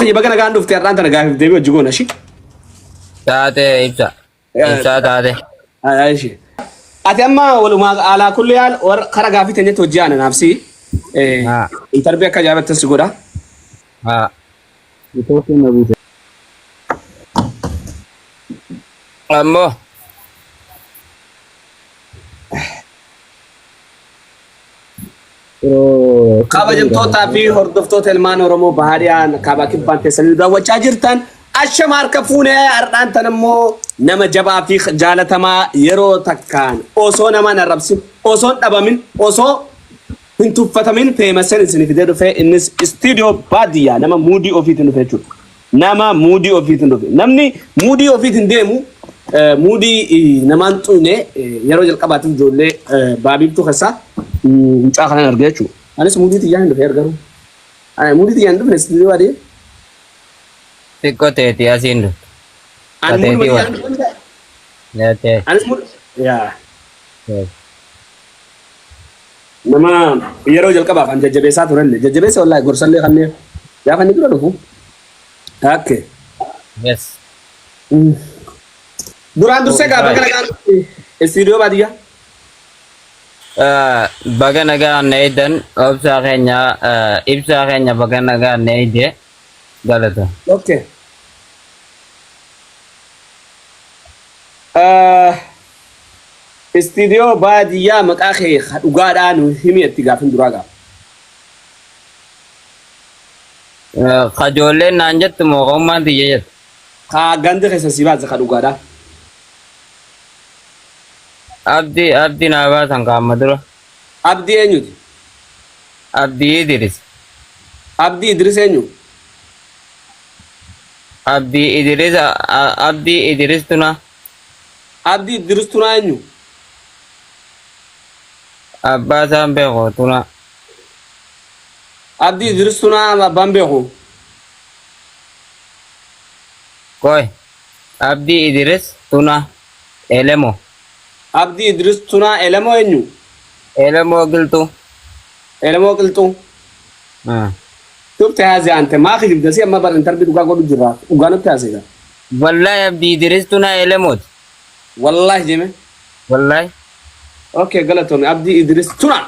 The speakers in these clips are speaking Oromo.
Kiyya baga nagaan dhufte har'aan tana gaafiif deebii hojii goona ishii. Taate ibsa. Ibsaa taate. Ishii. Ati amma walumaa alaa kulli haal warra kara gaafii teenyatti hojii aana naaf sii. Haa. Intarbii akka ajaa'ibatti si godha. Haa. Bitoofiin na buute. Ammoo Yeroo Kabajamtootaa fi hordoftoota ilmaan Oromoo bahaadhiyaan kaabaa kibbaan keessanii daawwachaa jirtan ashama harka fuunee har'aan tan immoo nama jabaa fi jaalatamaa yeroo takkaan osoo nama hin arrabsin osoo hin dhabamin osoo hin tuffatamin feemasen isin fidee dhufe innis istiidiyoo baadiyyaa nama muudii ofiitiin dhufe jechuudha. Nama muudii ofiitiin dhufe. Namni muudii ofiitiin deemu muudii namaan xuyne yeroo jalqabaatiif ijoollee baabiiftuu keessaa mucaa kanan arge jechuudha. Anis muudii tiyyaan hin dhufe garuu. Muudii tiyyaan hin dhufne istiidiyoo baadiyyaa. Xiqqoo teeti asiin dhufte. Ani muudii Teetii tiyyaan wal. hin dhufne. Nyaatee. Anis muudii. Yaa. Nama yeroo jalqabaaf an jajjabeessaa turelle jajjabeessa wallaahi gorsallee kanneen gaafa inni dura dhufu. Takke. Yes. Duraan dursee gaafa baga nagaan dhufte istiidiyoo baadiyyaa. Baga nagaan na eegdan obsaa keenya ibsaa keenya baga nagaan na eegde galata. Okay. Istiidiyoo baadiyyaa maqaa kee ka dhugaadhaa nu himi itti gaafin duraa gaafa. Ka ijoolleen naan jettu moo ka ummaan tiyya jettu? Ka gandi keessa si baase ka dhugaadhaa. Abdi abdi naa baasan ka amma dura. Abdii eenyuti? Abdii Idris. Abdii Idris eenyu? Abdii Idris Abdii Idris tuna. Abdii Idris Tunaa eenyu? Abbaa isaan beeku Tunaa. Abdii Idris Tunaa abbaan beeku. Qoy. Abdii Idris Tunaa. Elemo. Abdii Idris Tunaa Elemoo eenyu? Elemoo Qilxuu. Elemoo Qilxuu. Tufte haasee ante maa kijibda si amma bara intarbii dhugaa godhu jirra dhugaa nutti haasee. Wallahi Abdii Idris Tunaa Elemooti. Wallahi jeme. Wallahi. Okay galatoomi Abdii Idris Tuna.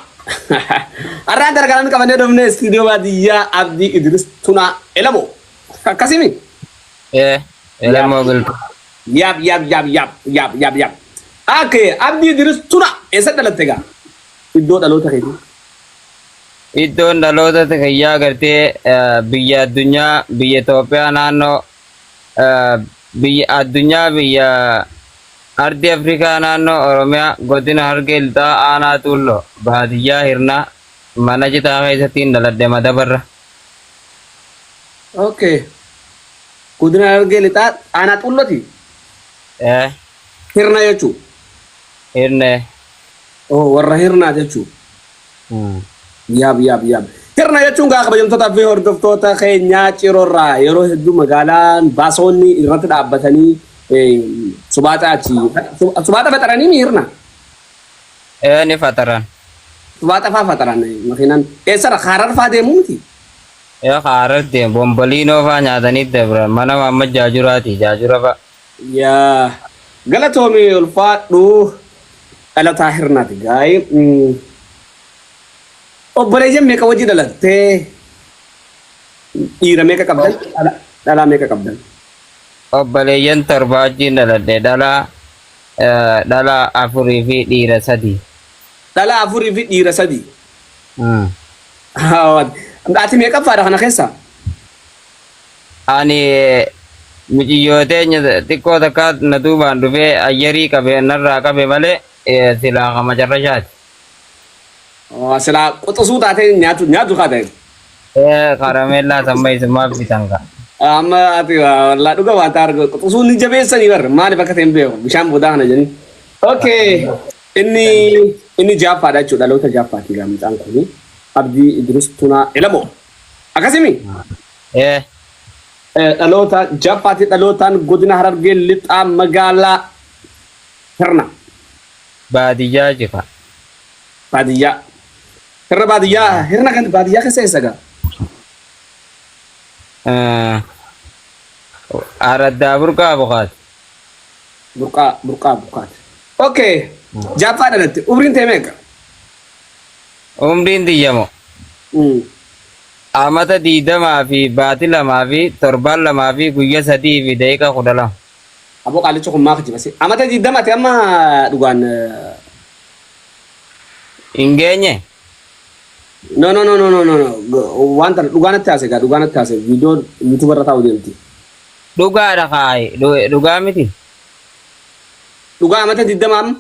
Har'aan dargalaan qabannee dhufne istiidiyoo baadiyyaa Abdii Idris Tuna Elamo. Akkasimi? Ee. Elemoo Qilxuu. Yaab yaab yaab yaab yaab yaab yaab. Okay Abdii Idris Tuna eessa dhalatte gaa? Iddoo dhaloota keetii. Iddoon dhaloota kiyyaa gartee biyya addunyaa biyya Itoophiyaa naannoo biyya addunyaa biyya ardii Afrikaa naannoo Oromiyaa godina Harargee Lixaa aanaa Tuulloo baadiyyaa Hirnaa mana citaa keessattiin dhaladhe madabarra. Okay. Godina Harargee Lixaa aanaa Xulloti. Eh, Hirna jechuun. Hirnee. Oh, warra hirnaa jechuun. Yaab yaab yaab. Hirna jechuun gaa kabajamtoota fi hordoftoota keenyaa Ciroorraa yeroo hedduu magaalaan baasoonni irratti dhaabbatanii subaaxa achi subaaxa faxaranii mi hirna? Ee ni faxaran. Subaaxa faa faxaran makiinaan eessarra Harar faa deemuu miti? Ee Harar deemu bomboliinoo faa nyaatanii dabran mana Maamma Jaajuraati Jaajura faa. Yaa galatoomi ulfaadhu dhalataa hirnaati gaa'ee. Obboleeyyan meeqa wajji dhalattee? Dhiira meeqa qabdan? Dhalaa meeqa qabdan? Obboleeyyan torba wajjin dhaladhe dhalaa dhalaa afurii fi dhiira sadii. Dhalaa afurii fi dhiira sadii. Ati meeqaffaadha kana keessa? Ani miciyyoo teenya xiqqoo takka na duubaan dhufee ayyarii qabe narraa qabe malee silaa ka macarrashaati. Silaa quxisuu taatee nyaatu nyaatu kaa ta'e. Ee karameellaa samma isumaaf bitan ka. Amma ati wallaa dhuga waan ta'a argu quxisuu ni jabeessanii bar maaliif akka ta'e hin beeku bishaan boodaa kana jedhanii. Okay inni inni jaaffaadha jechuudha dhaloota jaaffaati gaa mucaan kuni Abdii Idris Tunaa Elamoo akkasimi. Ee. Dhaloota jaaffaati dhalootaan godina Harargee Lixaa magaalaa Hirna. Baadiyyaa jira. Baadiyyaa. Hirna baadiyyaa hirna kan baadiyyaa keessa eessa gaa? Araddaa Burqaa Bukaati. Burqaa Burqaa Bukaati. Okay. Jaaffaa dhalatte. Umriin tee meeqa? Umriin tiyyamo. Amata 20 fi baati 2 fi torbaan 2 fi guyya 3 fi daqiiqa 12. Aboo qaalichi kun maa kijibase? Amata 20 ati amma dhugaan. Hin geenye? No no no no no no no waan tana dhugaa natti haase gaa dhugaa natti haase viidiyoo YouTube irra taa'u deemti. Dhugaadha kaayi dhugaa miti. Dhugaa amata 20 amma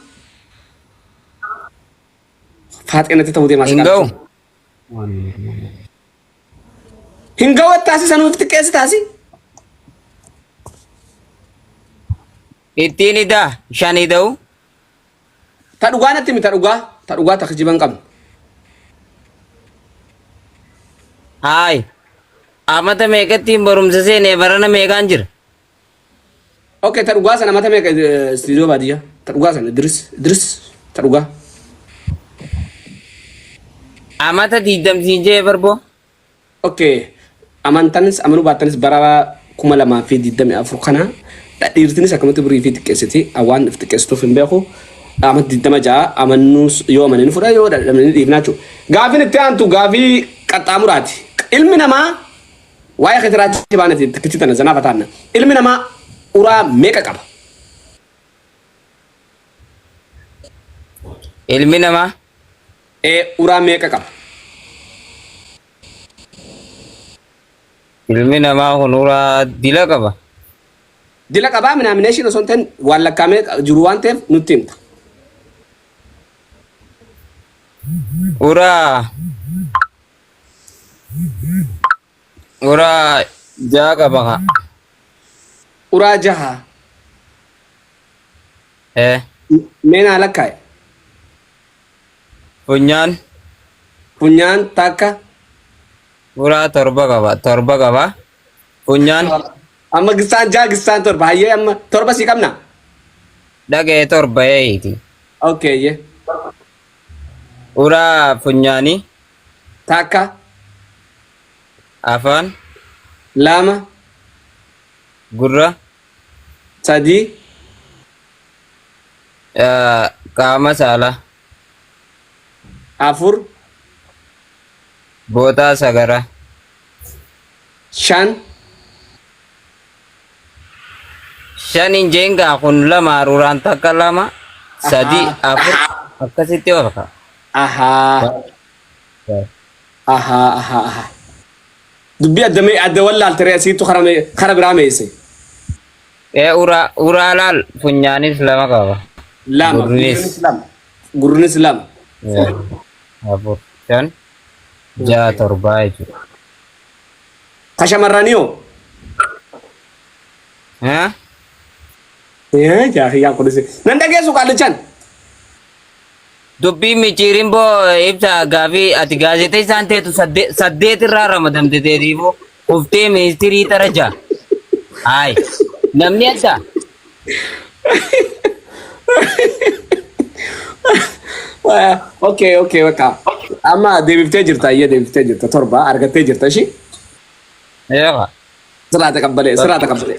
faaxee natti ta'uu deemaa si Hin ga'u. qaalichi. Hin ga'u taasi sanuuf xiqqeessi taasi. Ittiin idaa shan ida'u. Ta dhugaa natti himi ta dhugaa ta dhugaa ta kijiba hin qabne. Haay. Amata meeqattiin barumsa seenee barana meeqaan jira? Okay ta dhugaa sana amata meeqa istiidiyoo baadiyyaa ta dhugaa sana Idris Idris ta dhugaa. Amata diidam siin jee barboo. Okay amantanis amanuu baattanis bara 2024 kana dhiirtinis akkamatti birii fi xiqqeessiti waan if xiqqeessituuf hin beeku amata 26 amannuus yoo amane ni fudha yoo dadhabne ni dhiifna jechuudha. Gaafiin itti aantu gaafii qaxxaamuraati. Ilmi namaa waa'ee ketiraachi baanati tikkichi tana zanaa fataanna. Ilmi namaa uraa meeqa qaba? Ilmi namaa Ee uraa meeqa qaba? Ilmi namaa kun uraa dila qaba. Dila qabaa minaamineeshiin osoo hin ta'in waan lakkaa'amee jiru waan ta'eef nutti himta. Uraa uraa ja'a qaba kaa. Uraa jaha. Ee. Mee naa lakkaa'e. Funyaan. Funyaan takka. Uraa torba qaba. Torba qaba. Funyaan. Amma gisaan jaha gisaan torba. Hayyee amma torba sii qabna. Dhaga'ee torba eeyti. Okay ye. Uraa funyaanii. Takka. Afaan. Lama. Gurra. Sadii. Qaama saalaa. 4. Bootaa sagaraa. 5. Shan hin jeen gaa kun lama aruuraan takka lama sadi afur akkasitti ol ka'a. Ahaa. Ahaa ahaa ahaa. Dubbii adda mee adda wallaalte ree asiittu kara mee kara biraa meesse. Ee uraa uraa laal funyaanis lama qaba. Lama. Gurrinis. Gurrinis lama. Gurrinis lama. Ee, Afur shan ja'a torbaa jechuudha. Ka shamarranii hoo? Haa? Ee jaakiyyaan kunis. Nan dhageessu qaallichaan. Dubbii micciirin boo ibsa gaafii ati gaazexeessaan teetu saddeet irraa ramadamte teetiifuu kuftee ministirii tara ja'a. Haay namni adda. Okay okay bakka. Amma deebiftee jirta iyyee deebiftee jirta torba argattee jirta ishii. Eeqa. Sirraa taqabbalee sirraa taqabbalee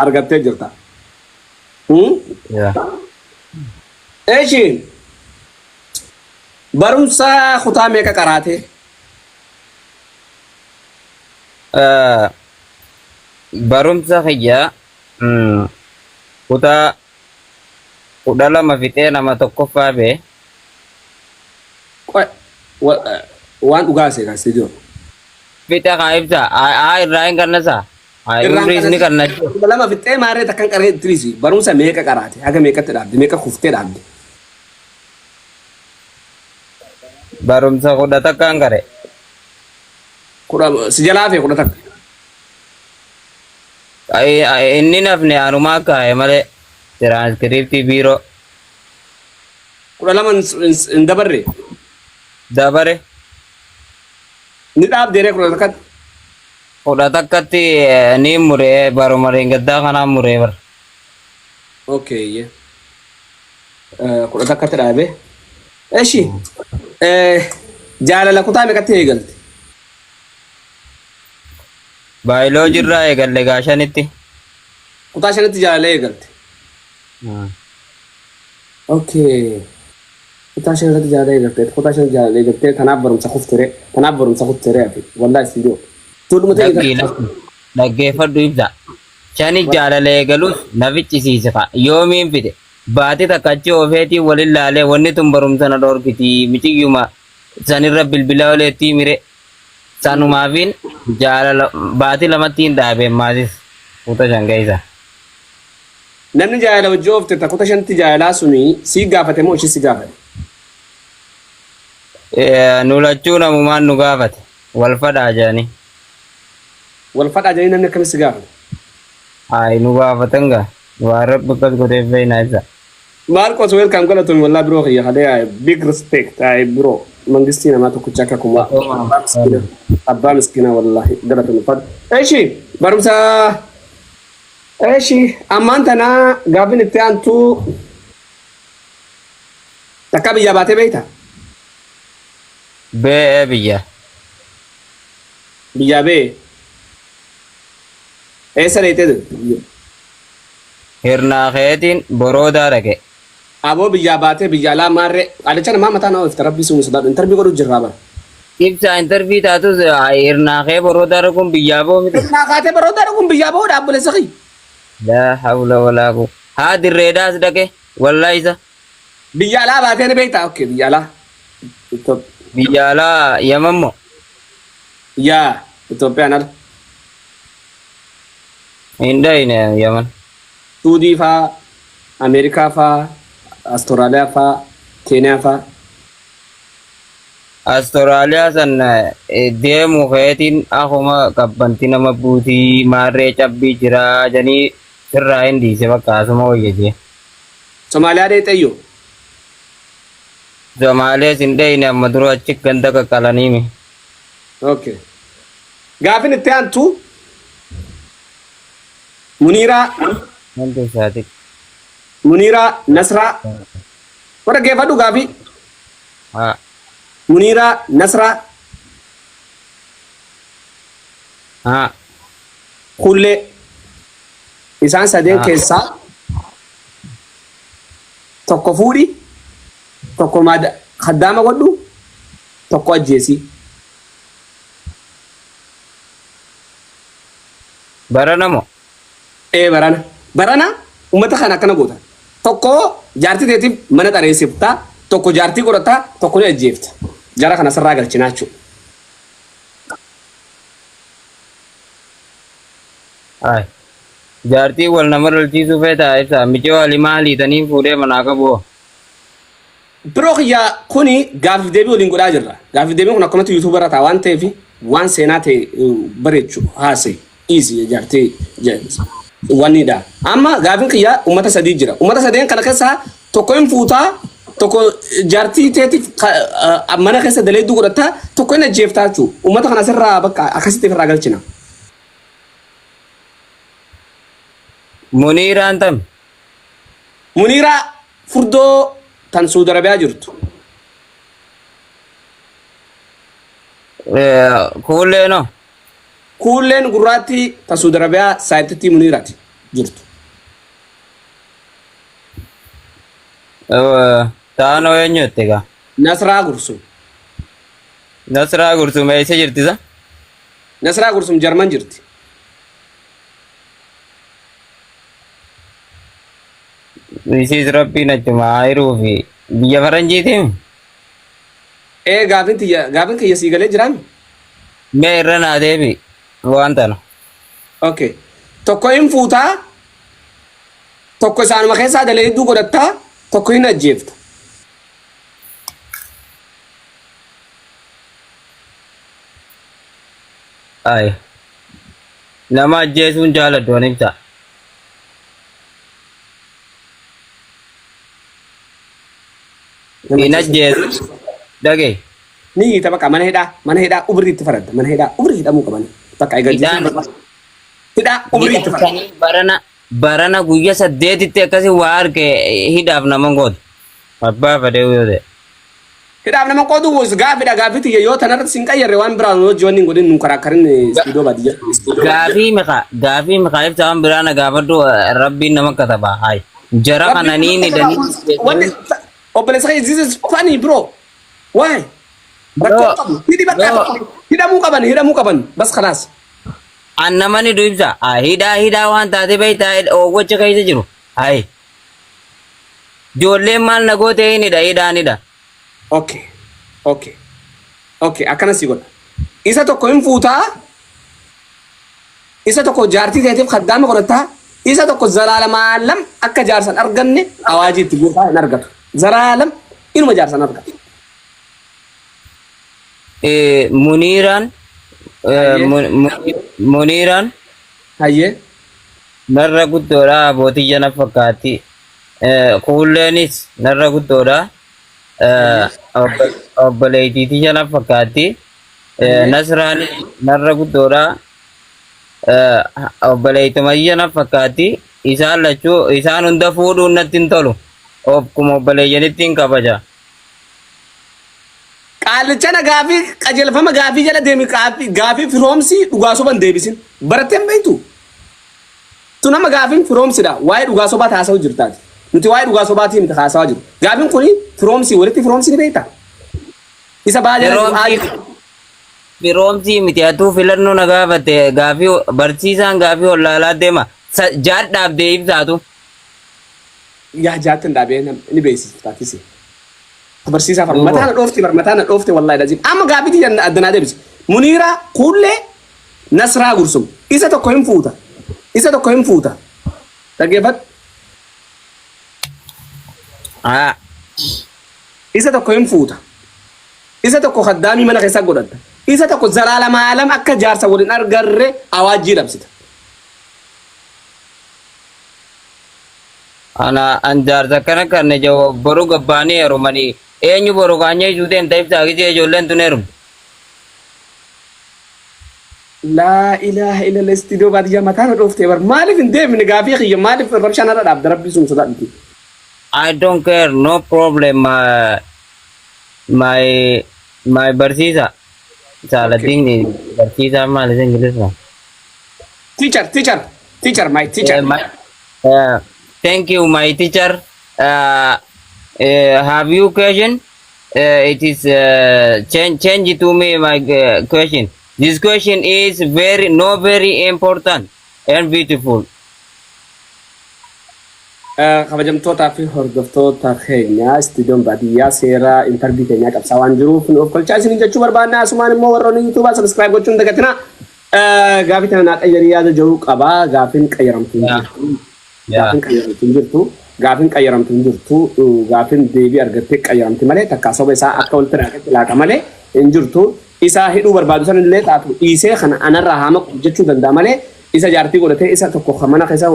argattee jirta. Hmm? Yaa. Eshi barumsa kutaa meeqa qaraatee? Barumsa kiyya kutaa 12 fixee nama tokkoffaa bee. Qoy waan dhugaa seekaa studio. Fixa kaa ibsa haa irraa hin qannasa. Haa Irraan umriis ni qannasa. qannatti. 12 fixxee maarree takkan qaree itti dhiisi. Barumsa meeqa qaraate? Haga meeqatti dhaabde? Meeqa kuftee dhaabde? Barumsa kudha takkaan qare. Kudha si jalaa hafe 11. Ai- ai- Inni nafne anumaa kaa'e malee tiraanskriptii biiroo 12 hin dabarre. dabare. Ni dhaabde ree 11tti. Kudha takkatti ni muree baruma reengaddaa kanaan muree bara. Okay. ye. 11tti dhaabe. Eshi. Jaalala kutaa meeqatti eegalte? Baayoloojii irraa eegalle gaa shanitti. Kutaa shanitti jaalala eegalte. Okay. Kutaa shan irratti jaalala eegalte. Kutaa shan jaalala eegalte. Tanaaf barumsa kuftere. Tanaaf barumsa kuftere ati. Wallahi studio. Tuudhuma ta'e Dhaggii lakki. Dhaggeeffadhu ibsa. Shani jaalala eegalus na ficcisiise fa'a. Yoomiin fide. Baati takka achi oofeetii walin laalee wanni tun barumsa na dhorkiti miciyyuma sanirra bilbila oleettii mire. Sanumaafin jaalala baati lamatti hin dhaabeen maatis kuta shan keessa. Namni jaalala wajji oofte ta kuta shantti jaalalaa suni sii gaafate moo ishii si gaafate? Nu lachuu namumaan nu gaafate. Wal fadhaa jedhanii. Wal fadhaa jedhanii namni akkamitti si gaafate? Hayi nu gaafatan gaa. Waan rabbi akkas godheef beeknaa ibsa. Maarqos welcome galatomi wallah bro kiyya kalee I big respect I bro mangistii namaa tokkicha akka kumaa abbaa miskiina abbaa miskiina wallahi galatomi fad eshi barumsa eshi ammaan tana gaafin itti aantu takka biyyaa baatee beekta Bee'ee biyya. Biyyaa bee eessa dheeytee Hirnaa keetiin boroodaa dhaqe. Aboo biyyaa baatee biyya alaa maarree qaalicha namaa mataa nama oofta rabbii sumu sodaadhu intarvii godhu jirraa bara. Ibsaa intarvii taatus hirnaa kee boroodaa dhaquun biyyaa boo miti. Hirnaa kaatee boroodaa dhaquun biyyaa boo dhaabboleessa kiyya. Laa hawla walaa qu. Haa dirreedhaas dhaqe wallaa isa. Biyya alaa baatee ni beektaa? Okay biyya alaa. Biyya alaa Yaman moo? Yaa Itoophiyaan ala. Hin dhayne Yaman. Suudii faa, Ameerikaa faa, Astoraaliyaa faa, Keeniyaa faa. Astoraaliyaa san deemu keetiin akuma qabbanti nama buutii maarree cabbii jiraa janii sirraa hin dhiise bakka asuma wayya jee. Somaaliyaa dheexeyyoo. Somaaliyaa sin dheyne amma dura achi ganda qaqqalaniimi. Okay. Gaafin itti aantu Muniiraa Wanti isaati. Muniiraa Nasraa warra geeffadhu gaafii Haa. Muniiraa Nasraa Haa. Kullee isaan sadeen Haa. keessaa tokko fuudhi tokko maada kaddaama godhu tokko ajjeesi. Barana moo? Ee barana. Barana ummata kana akkana goota. Tokko jaartii teetiif mana xareessifta, tokko jaartii godhatta, tokko ni ajjeefta. Jara kana sirraa galchinaa jechuudha. Ay. Jaartii wal nama lolchiisuu feetaa ibsaa micoo ali maalii taniin fuudhee manaa qabu hoo? Bro kiyya kuni gaafif deebii waliin godhaa jirra. Gaafif deebiin kun akkanumatti YouTube irra ta'a waan ta'eef waan seenaa ta'e bareechu haasa'e dhiisi jaartii wannidha. Amma gaafin kiyya ummata sadii jira. Ummata sadeen kana keessaa tokko hin fuutaa tokko jaartii teetiif mana keessa daleedduu godhatta tokko hin ajjeeftaa jechuudha. Ummata kana asirraa bakka akkasitti ofirraa galchina. Muniiraan tami? Muniiraa furdoo tan Suudi Arabiyaa jirtu. Kuulleenoo? Kuulleen gurraattii ta Suudi Arabiyaa saayibtittii Muniiraati jirtu. Taanoo eenyu jette egaa? Nasraa Gursum. Nasraa Gursum eessa jirti isa? Nasraa Gursum Jarman jirti. Isiis rabbiin achuma haa hiruu fi biyya faranjiitiin Ee gaafin tiyya gaafin kiyya sii galee jiraami? mee irra naa deebi waan tana. Okay. Tokko hin fuutaa, tokko isaanuma keessaa daleedduu godhattaa, tokko hin ajjeefta. Ay. Nama ajjeesuun jaaladhu ani ibsa. Nama Hin ajjeesuun. ajjeesu. Dhagee. Ni hiita bakka mana hidhaa mana hidhaa umrii itti faradda mana hidhaa umrii hidhamuu qaban bakka egaa Hidhaan jechuun hidhaa umrii itti faradda. hidhaan barana barana guyya saddeetitti akkasi waa arge hidhaaf nama gootu. Abbaa fedhe yoo ta'e. Hidhaaf nama qooduu wos gaafidha gaafii tiyya yoo tanarratti sin qayyarre waan biraa nu hojii wanni hin godhin nu karaakkarin istiidoo baadiyyaa. Gaafii meqa gaafii meqa ibsa waan biraa na gaafadhu rabbiin nama kataba hay jara kana Rabbiin ni nama danii katabaa wanni obboleessa kiyya, this is funny, bro. Why? Rakkoo Bro, qabu. Hidhi bakka bro. tokko hidhamuu qaban, hidhamuu qaban, bas khalaas. An nama ni du ibsa hidhaa hidhaa waan taate beektaa oowwacha keessa jiru hay ijoolleen maal na goote hin hidha hidhaan hidha. Okay, akkana si godha. Isa tokko hin fuutaa, isa tokko jaartii teetiif kaddaama godhataa, isa tokko zalaalamaalam akka jaarsan arganne awaajii itti guutaa hin argatu. Zalaalam inuma jaarsan argatu. Muniiraan Hayyee. Muniiraan Hayyee. Narra guddoodha abootiyya na fakkaatti. Kuulleenis narra guddoodha. Obboleettiitiyya na fakkaatti. Nasraanis narra guddoodha. Obboleettumayya na fakkaatti. Isaan lachuu isaan hunda fuudhuun natti hin tolu. Akkuma obboleeyyanitti hin kabaja. Qaallichana gaafii qajeelfama gaafii jala deemi, gaafii gaafii firoomsii dhugaa soban deebisin. Barattee hin beektu. Tu nama gaafiin firoomsidha. Waa'ee dhugaa sobaa haasa'u jirtaati. Nuti waa'ee dhugaa sobaatii miti haasawaa jiru. Gaafiin kuni firoomsii walitti firoomsii ni beektaa? Isa baa jala jiru Firoomsii firoomsii miti atuu filannoo na gaafatte gaafii barsiisaan gaafii wallaalaa deema. Jaadhaaf deebsaatu. Yaa jaatti hin dhaabee ni beeksisa taatisi. Barsiisaa far Duuba. mataa na dhoofte bar mataa na dhoofte wallahi lazim. Amma gaafii tiyya addanaa deebisi. Muniiraa, Kuullee, Nasraa, Gursum. Isa tokko hin fuuta. Isa tokko hin fuuta. Dhaggeeffadhu. Haa. Isa tokko hin fuuta. Isa tokko kaddaamii mana keessaa godhatta. Isa tokko zalaalamaalam akka jaarsa waliin argarre awaajjii labsita. Ana an jaarsa akkana kan ija boru gabbaanii heerumanii eenyu boru kaanyee isuu deemta ibsaa gisee ijoolleen tun heerumte. Laa ilaaha illallah, istiidoo baadiyyaa mataa na dhooftee bar maaliif hin deemne gaafii kiyya maaliif rabshaan irra dhaabda rabbii sun sodaadhiti. I don't care, no problem, my barsiisa. Saaladdiin barsiisaa maal isa Ingiliffaa? Teacher, teacher, teacher, my teacher. Thank you, my teacher. Have you question? It is change to me my question. This question is very no very important and beautiful. Kabajamtootaa fi hordoftoota keenya, istiidiyoon baadiyyaa seera interview keenyaa qabsaa waan jiruuf nu of kolchaa isiniin jechuu barbaanna. Asumaan immoo warroonni yuutuubaa subscribe gochuun dagatina. Gaafii tana naa qayyarii yaada jiru qabaa. Gaafiin qayyaramtu hin jirtu. Gaafiin qayyaramtu hin jirtu. Gaafiin qayyaramtu hin jirtu. Gaafiin deebii argattee qayyaramti malee takkaa soba isaa akka walitti raaqetti laaqa malee hin jirtu. Isaa hidhuu barbaadu sanillee taatu dhiisee kana anarraa haa maqu jechuu danda'a malee isa jaartii godhatee isa tokko kan mana keessa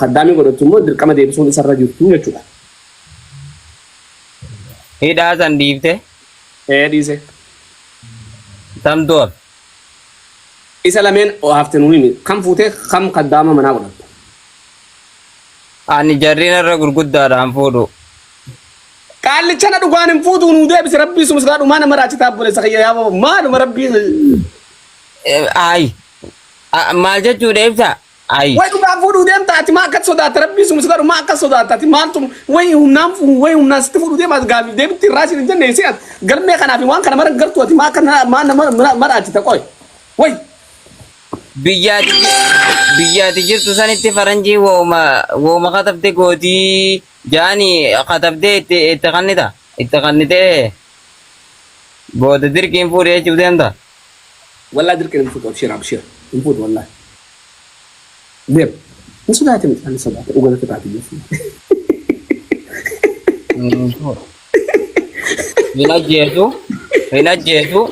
kaddaamii godhatu immoo dirqama deebisuun isarra jirtu jechuudha. Hidhaa san dhiifte. Ee, dhiise. Tamtu hafe. Isa lameen hafte nuun himi. Kam fuutee kam kaddaama manaa godhatta? Ani jarriin irra gurguddaadhaan fuudhu. Qaallichana dhugaan hin fuutuu nuu deebise rabbii sumus gaa dhumaa nama raachitaa obboleessa kiyya yaa maaluma rabbii. Ayi. Maal jechuudha ibsa? Ayi. Way dhugaan fuudhuu deemta ati maa akkas sodaatta rabbii sumus gaa dhumaa akkas sodaatta ati maaltu way humnaan way humnaan sitti fuudhuu deema ati gaafiif deebitti irraa siin hin jenne si ati galmee kanaaf waan kana mara gartuu ati maa akka maa nama maraachita qoy way. Biyyaati jirtu sanitti faranjii wooma wooma katabde gootii jaani katabdee itti itti kannita itti kannitee booda dirqiin fuudhee jechuuf deemta. Wallaa dirqiin hin fuutu, abshir abshir hin fuutu wallaahi. Deem. Hin sodaate miti kan sodaate dhuga natti taate jechuudha. Hin ajjeesu, hin ajjeesu,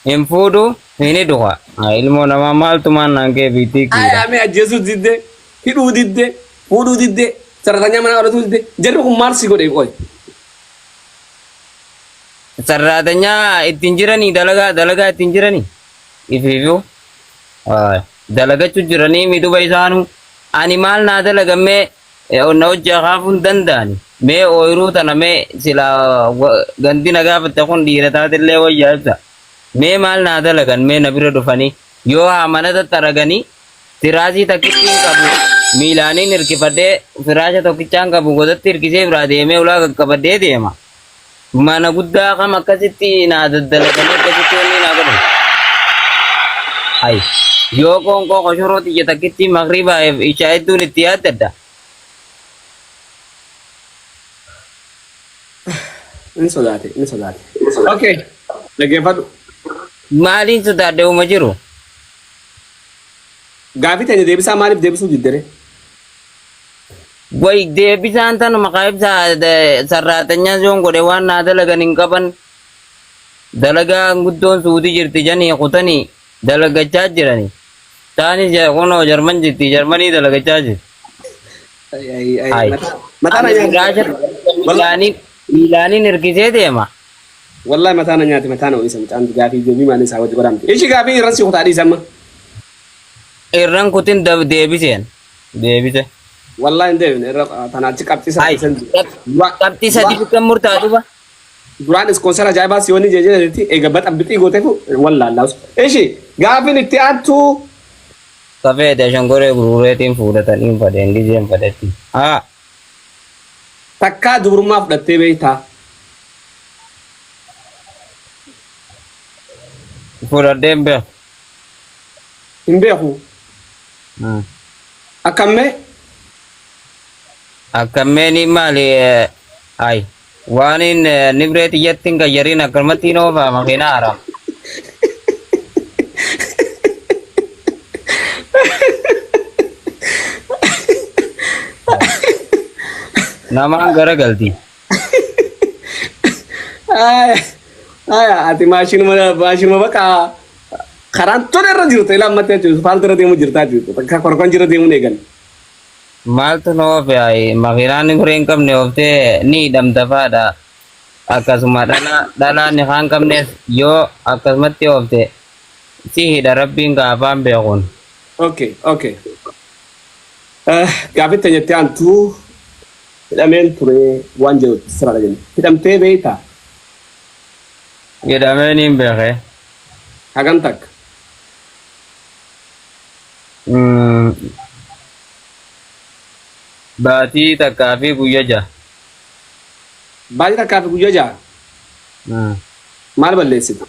hin fuudhu, hin hidhu. Ilmoo namaa maaltu maan naan kee biitii Ay kiira. amee ajjeesuu didde, hidhuu didde, fuudhuu didde, sararatanyaa manaa godhatuu didde. Jarri kun maal si godhe qoy? Sarraatanyaa ittiin jiranii dalagaa dalagaa ittiin jiranii ifiifuu dalagachuu jiranii miduba isaanuu ani maal naa dalagammee. Na hojjaa kaafuu hin danda'ani. Mee ooyiruu tana mee silaa gandi na gaafatte kun dhiira taatellee wayyaa ibsa. Mee maal naa dalagan mee na bira dhufanii yoo haa mana tattaraganii tiraasii takkittiin qabu miilaaniin hirkifadhee firaasha tokkichaan qabu godatti hirkisee biraa deemee ulaa qaqqabadhee deema. Mana guddaa kam akkasitti naa daddalaganii akkasitti wanni naa godhan. Hay yoo qoonqoo koshoroo tiyya takkitti magriibaa ishaa hedduun itti yaaddadha. Inni sodaate, inni sodaate. Okay. Dhaggeeffadhu. Maaliin sodaadhe uma jiru? Gaafii teenya deebisaa maaliif deebisuu diddere? Way deebisaan tanuma kaa ibsaa sarraatanyaa yoon godhe waan naa dalagan hin qaban. Dalagaa guddoon suuti jirti janii kutanii dalagachaa jirani. Taanis kunoo Jarman jirti Jarmanii dalagachaa jirti. Ay, ay, Ay. Mataa na Ani nyaate. firaasha miilaaniin miilaaniin hirkisee deema. Wallahi mataa na nyaate, mataa na ho'isa mucaan gaafii deebii maaliin isaa wajji godhamte. Ishi gaafii irra si kutaa dhiisa amma. Irran kutin deebiseen. Deebise. Wallahi hin deebine irra tanaa achi qabxii Ay. sana. Qabxii sadii bikka murtaatu ba. Duraan ispoonsara ajaa'ibaa si wanni jeejeetti eega baxa bixii gooteefu wallaallaus. Ishi gaafiin itti aantu Kafeete shongoree gurgureetiin fuudhatanii fadheen gizeen fadhetti. Haa. Takkaa dubrummaa fudhattee beektaa? Fudhadheen beeku. Hin beeku. Akkammee? Akkammeeni maali ay waan hin nibree tiyyatti hin qayyariin akkanumatti hin oofaa makiinaa haaraa. Namaan garagalti. Aya, ati maashinuma maashinuma bakka karaan tola irra jirtu ilaa ammatti jechuudha. Faalta irra deemu jirtaa jechuudha. Bakka korkon jira deemuun eegan. Maaltu nu oofe ay makiinaan nibree hin qabne ooftee ni hidhamta faadha. Akkasuma dhalaa dhalaa ni kaan qabnes yoo akkasumatti oofte si hidha rabbiin ka afaan beekuun. Okay, okay. Gaaffii teenya itti aantu hidhameen ture waan jedhu sirraadha jenna. Hidhamtee beektaa? Hidhameen hin beekee. Hagam takka? Baatii takkaa fi guyya jaha. Baatii takkaa fi guyya jaha maal balleessite?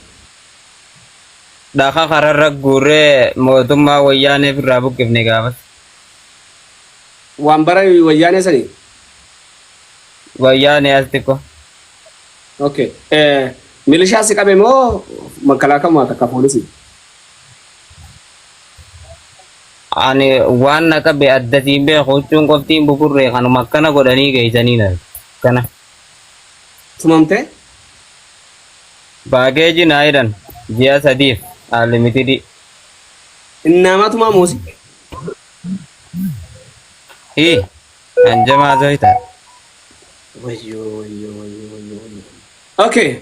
Dhaka kararra guurree mootummaa wayyaanee irraa buqqifne gaafas. Waan bara wayyaanee sanii? Wayyaanee as xiqqoo. Okay. Milishaa si qabe moo makalaakaa takka poolisii? Ani waan na qabe addasiin beeku huccuun qoftiin buburree kanuma akkana godhanii geessanii na kana. Tumamtee? Baakeeji naa hidhan ji'a sadiif unlimitedii. Innaamaa tumaa moosi. Hii hanjamaa zoyta. Wayyoo wayyoo wayyoo wayyoo wayyoo. Okay.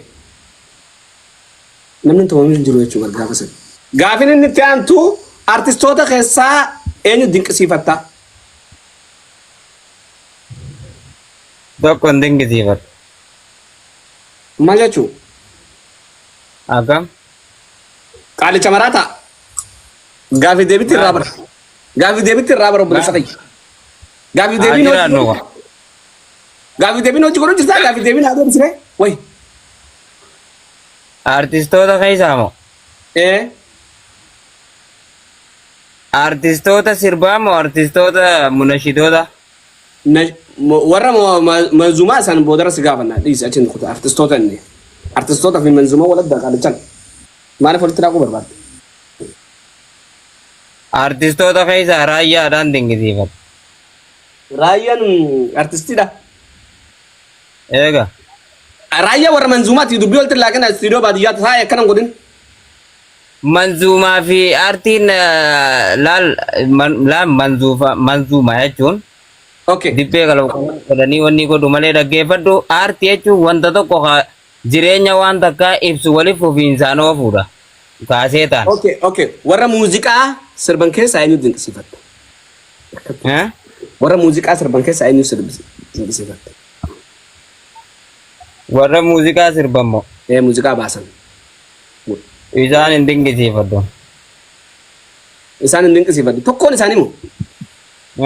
Namni hin tumamin hin jiru jechuudha gaafa sana. Gaafin inni itti aantu artistoota keessaa eenyu dinqisiifatta? Tokko hin dinqisiifadhu. Maal jechuu? Akkam? Qaalicha maraataa. Gaafii deebitti irraa bara. Gaafii deebitti irraa bara obboleessa kiyya. Gaafii Haa deebiin jiraannu. Gaafii deebiin hojii godhu jirtaa gaafii deebiin haa deebisne. Wayi. Artistoota keessaa moo? Ee. Artistoota sirbaa moo artistoota munashitoota? Warra manzumaa isaan boodara si gaafanna dhiisi achiin kuta artistoota inni. Artistoota fi manzumaa waladda qaalichan. Maaliif walitti daakuu barbaadde? Artistoota keessaa raayyaadhaan dinqisiifadha. Raayyaan artistiidha. Eega. Raayyaa warra manzuumaati dubbii walitti laaqina istiidiyoo baadiyyaatti taa'e akkana hin godhin. Manzuumaa fi aartiin laal laal manzuufa manzuuma jechuun dibbee kala godhanii wanni godhu malee dhaggeeffadhu aartii jechuun wanta tokko ka jireenya waan takkaa ibsu waliif fufiinsaan oofuudha. Kaasee ta'an. Okay, okay. Warra muuziqaa sirban keessaa eenyu dinqisiifatta? Eh? Warra muuziqaa sirban keessaa eenyu dinqisiifatta? Warra muuziqaa sirban moo? Ee, muuziqaa baasan. Isaan hin dinqisiifadhu. Isaan hin dinqisiifadhu. Tokkoon isaanii moo?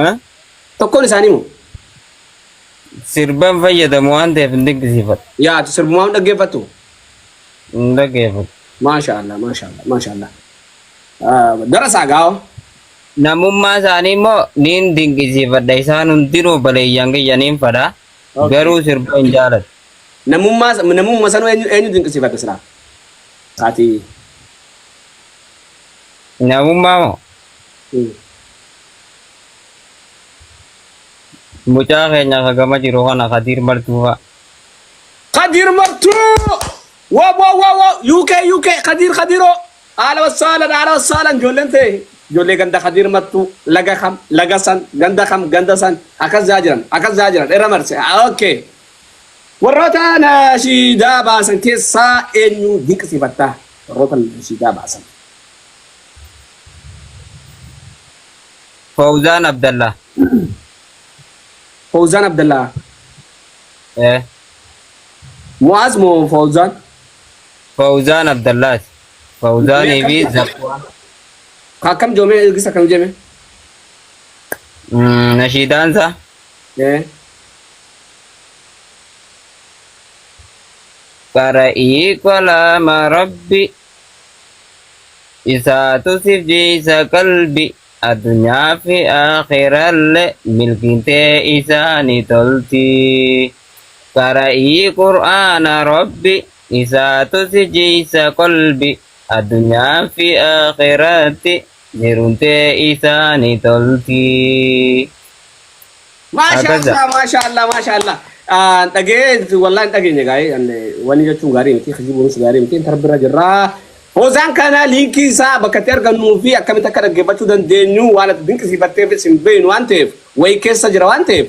Eh? Tokkoon isaanii moo? Sirban fayyadamu waan ta'eef hin dinqisiifadhu. Yaa, ati sirbumaan dhaggeeffattu? Hin dhaggeeffadhu. Maasha Allah, maasha Allah, maasha Allah. Darasaa gaawa. Namummaa isaanii immoo niin dinqisiifadha. Isaan hundinuu obboleeyyan kiyya niin fadha. Garuu sirba hin jaaladhu. Namummaa namummaa sanuu eenyu eenyu dinqisiifatta silaa? Ati. Namummaa moo? Mucaa keenya ka gama jiru kana, Kadiir Martuu fa'a. Kadir Martuu! Wow, wow, wow, wow! UK, UK, Kadir, Kadiroo! Haala wassaalan, haala wassaalan, ijoolleen ta'e. Ijoollee ganda Kadir Martuu, laga kam, laga san, ganda kam, ganda san, akkas jaa jiran, akkas jaa jiran, irra marse. Okay. Warroota nashiidaa baasan keessaa eenyu dinqisiifattaa? Warroota nashiidaa baasan. Fawzaan Abdallah. Fawzaan Abdallaa. Eh. Mu'aaz moo Fawzaan? Fawzaan Abdallaati. Fawzaanii fi Zakwaan. Akkam joomee ergisa akkam jeme? Nashiidaansa. Eh. Qara'ii kalaama Rabbi isaatu siif jiisa qalbi, addunyaa fi aakhirallee milkiintee isaani tolti. Qara'ii Qur'aana Rabbi isaatu si jiisa qalbi, addunyaa fi aakhiraatti jiruntee isaani tolti. Maasha Akkaza. Allah, maasha Allah, maasha Allah. Dhagee, wallahi hin dhageenye gaa'ee, wani jechuun gaarii miti, kijibuunis gaarii miti, tarbirra jirraa. Foozaan kana liinkii isaa bakka itti argannuu fi akkamitti akka dhaggeeffachuu dandeenyu, waan ati dinqisiifatteefis hin beeknu waan ta'eef, wayii keessa jira waan ta'eef,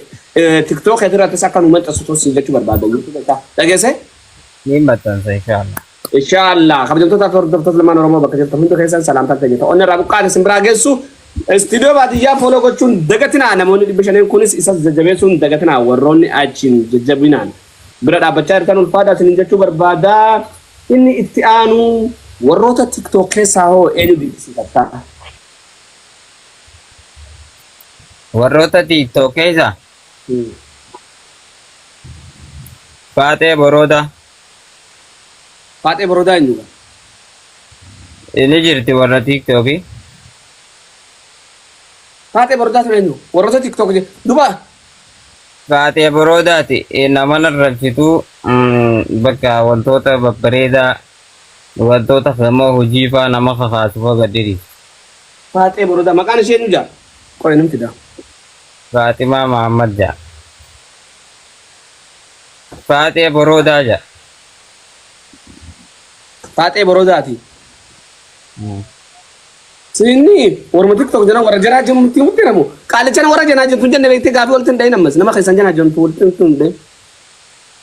TikTok irrattis akka nu maxxansitu siin jechuu barbaada. Dhageesse? Ni maxxansa, inshallah. Inshallah, kabajamtoota fi hordoftoota lamaan Oromoo bakka jirtan hundi keessan salaamtaan keenya ta'oonni irraa buqqaate isin biraa geessu. Istiidiyoo baadiyyaa follow gochuun dagatinaa. Namoonni 500 kunis isas jajjabeessuun dagatinaa. Warroonni achiin jajjabinaan bira dhaabbachaa jirtan ulfaadhaa isiniin jechuu barbaada. Inni itti aanu, warroota TikTok keessaa hoo eenyu dinqisiifattaa? Warroota TikTok keessa Faaxee Boroodaa. Faaxee Boroodaa eenyudha? Inni jirti warra TikTokii. Faaxee Boroodaa sun eenyu? Warroota TikTok duba. Faaxee Boroodaati nama narrabsituu, bakka wantoota babbareedaa, wantoota immoo hojii faa nama kakaasu faa gad dhiisi. Faaxee Boroodaa maqaan ishee eenyu jaa? Qoy, nan fida. Faaximaa Mahammad jaa. Faaxee Boroodaa jaa. Faaxee Boroodaati. Sinni warma TikTok jedhan warra jaraa jirtu mutti namu. Qaalichan warra janaa jirtu jenne beektee gaafii walitti hin dhahin, ammas nama keessan janaa jirtu walitti hin dhahin.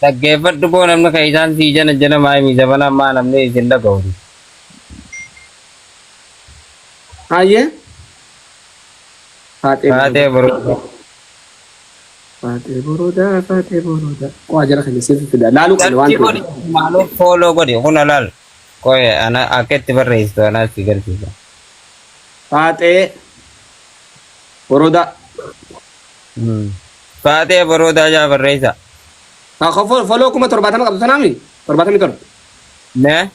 Dhaggeeffadhu boo, namni kan isaan sii jana jana maayimii zamana ammaa namni isin dhaga'u. Hayyee. Faaxee Faaxee Boroodaa. Boroodaa. Faaxee Boroodaa, Faaxee Boroodaa. Qo'aa jara keenya siif fida. Laaluu qabna waan Search godhi, ta'eef. maaloo follow godhi, kun alaal. Qoye, ana akka itti barreessitu anaa si garsiisa. Faaxee Boroodaa. Faaxee Boroodaa jaa barreessa. Haa, follow 70,000 qabdu sanaami? 77. Ne?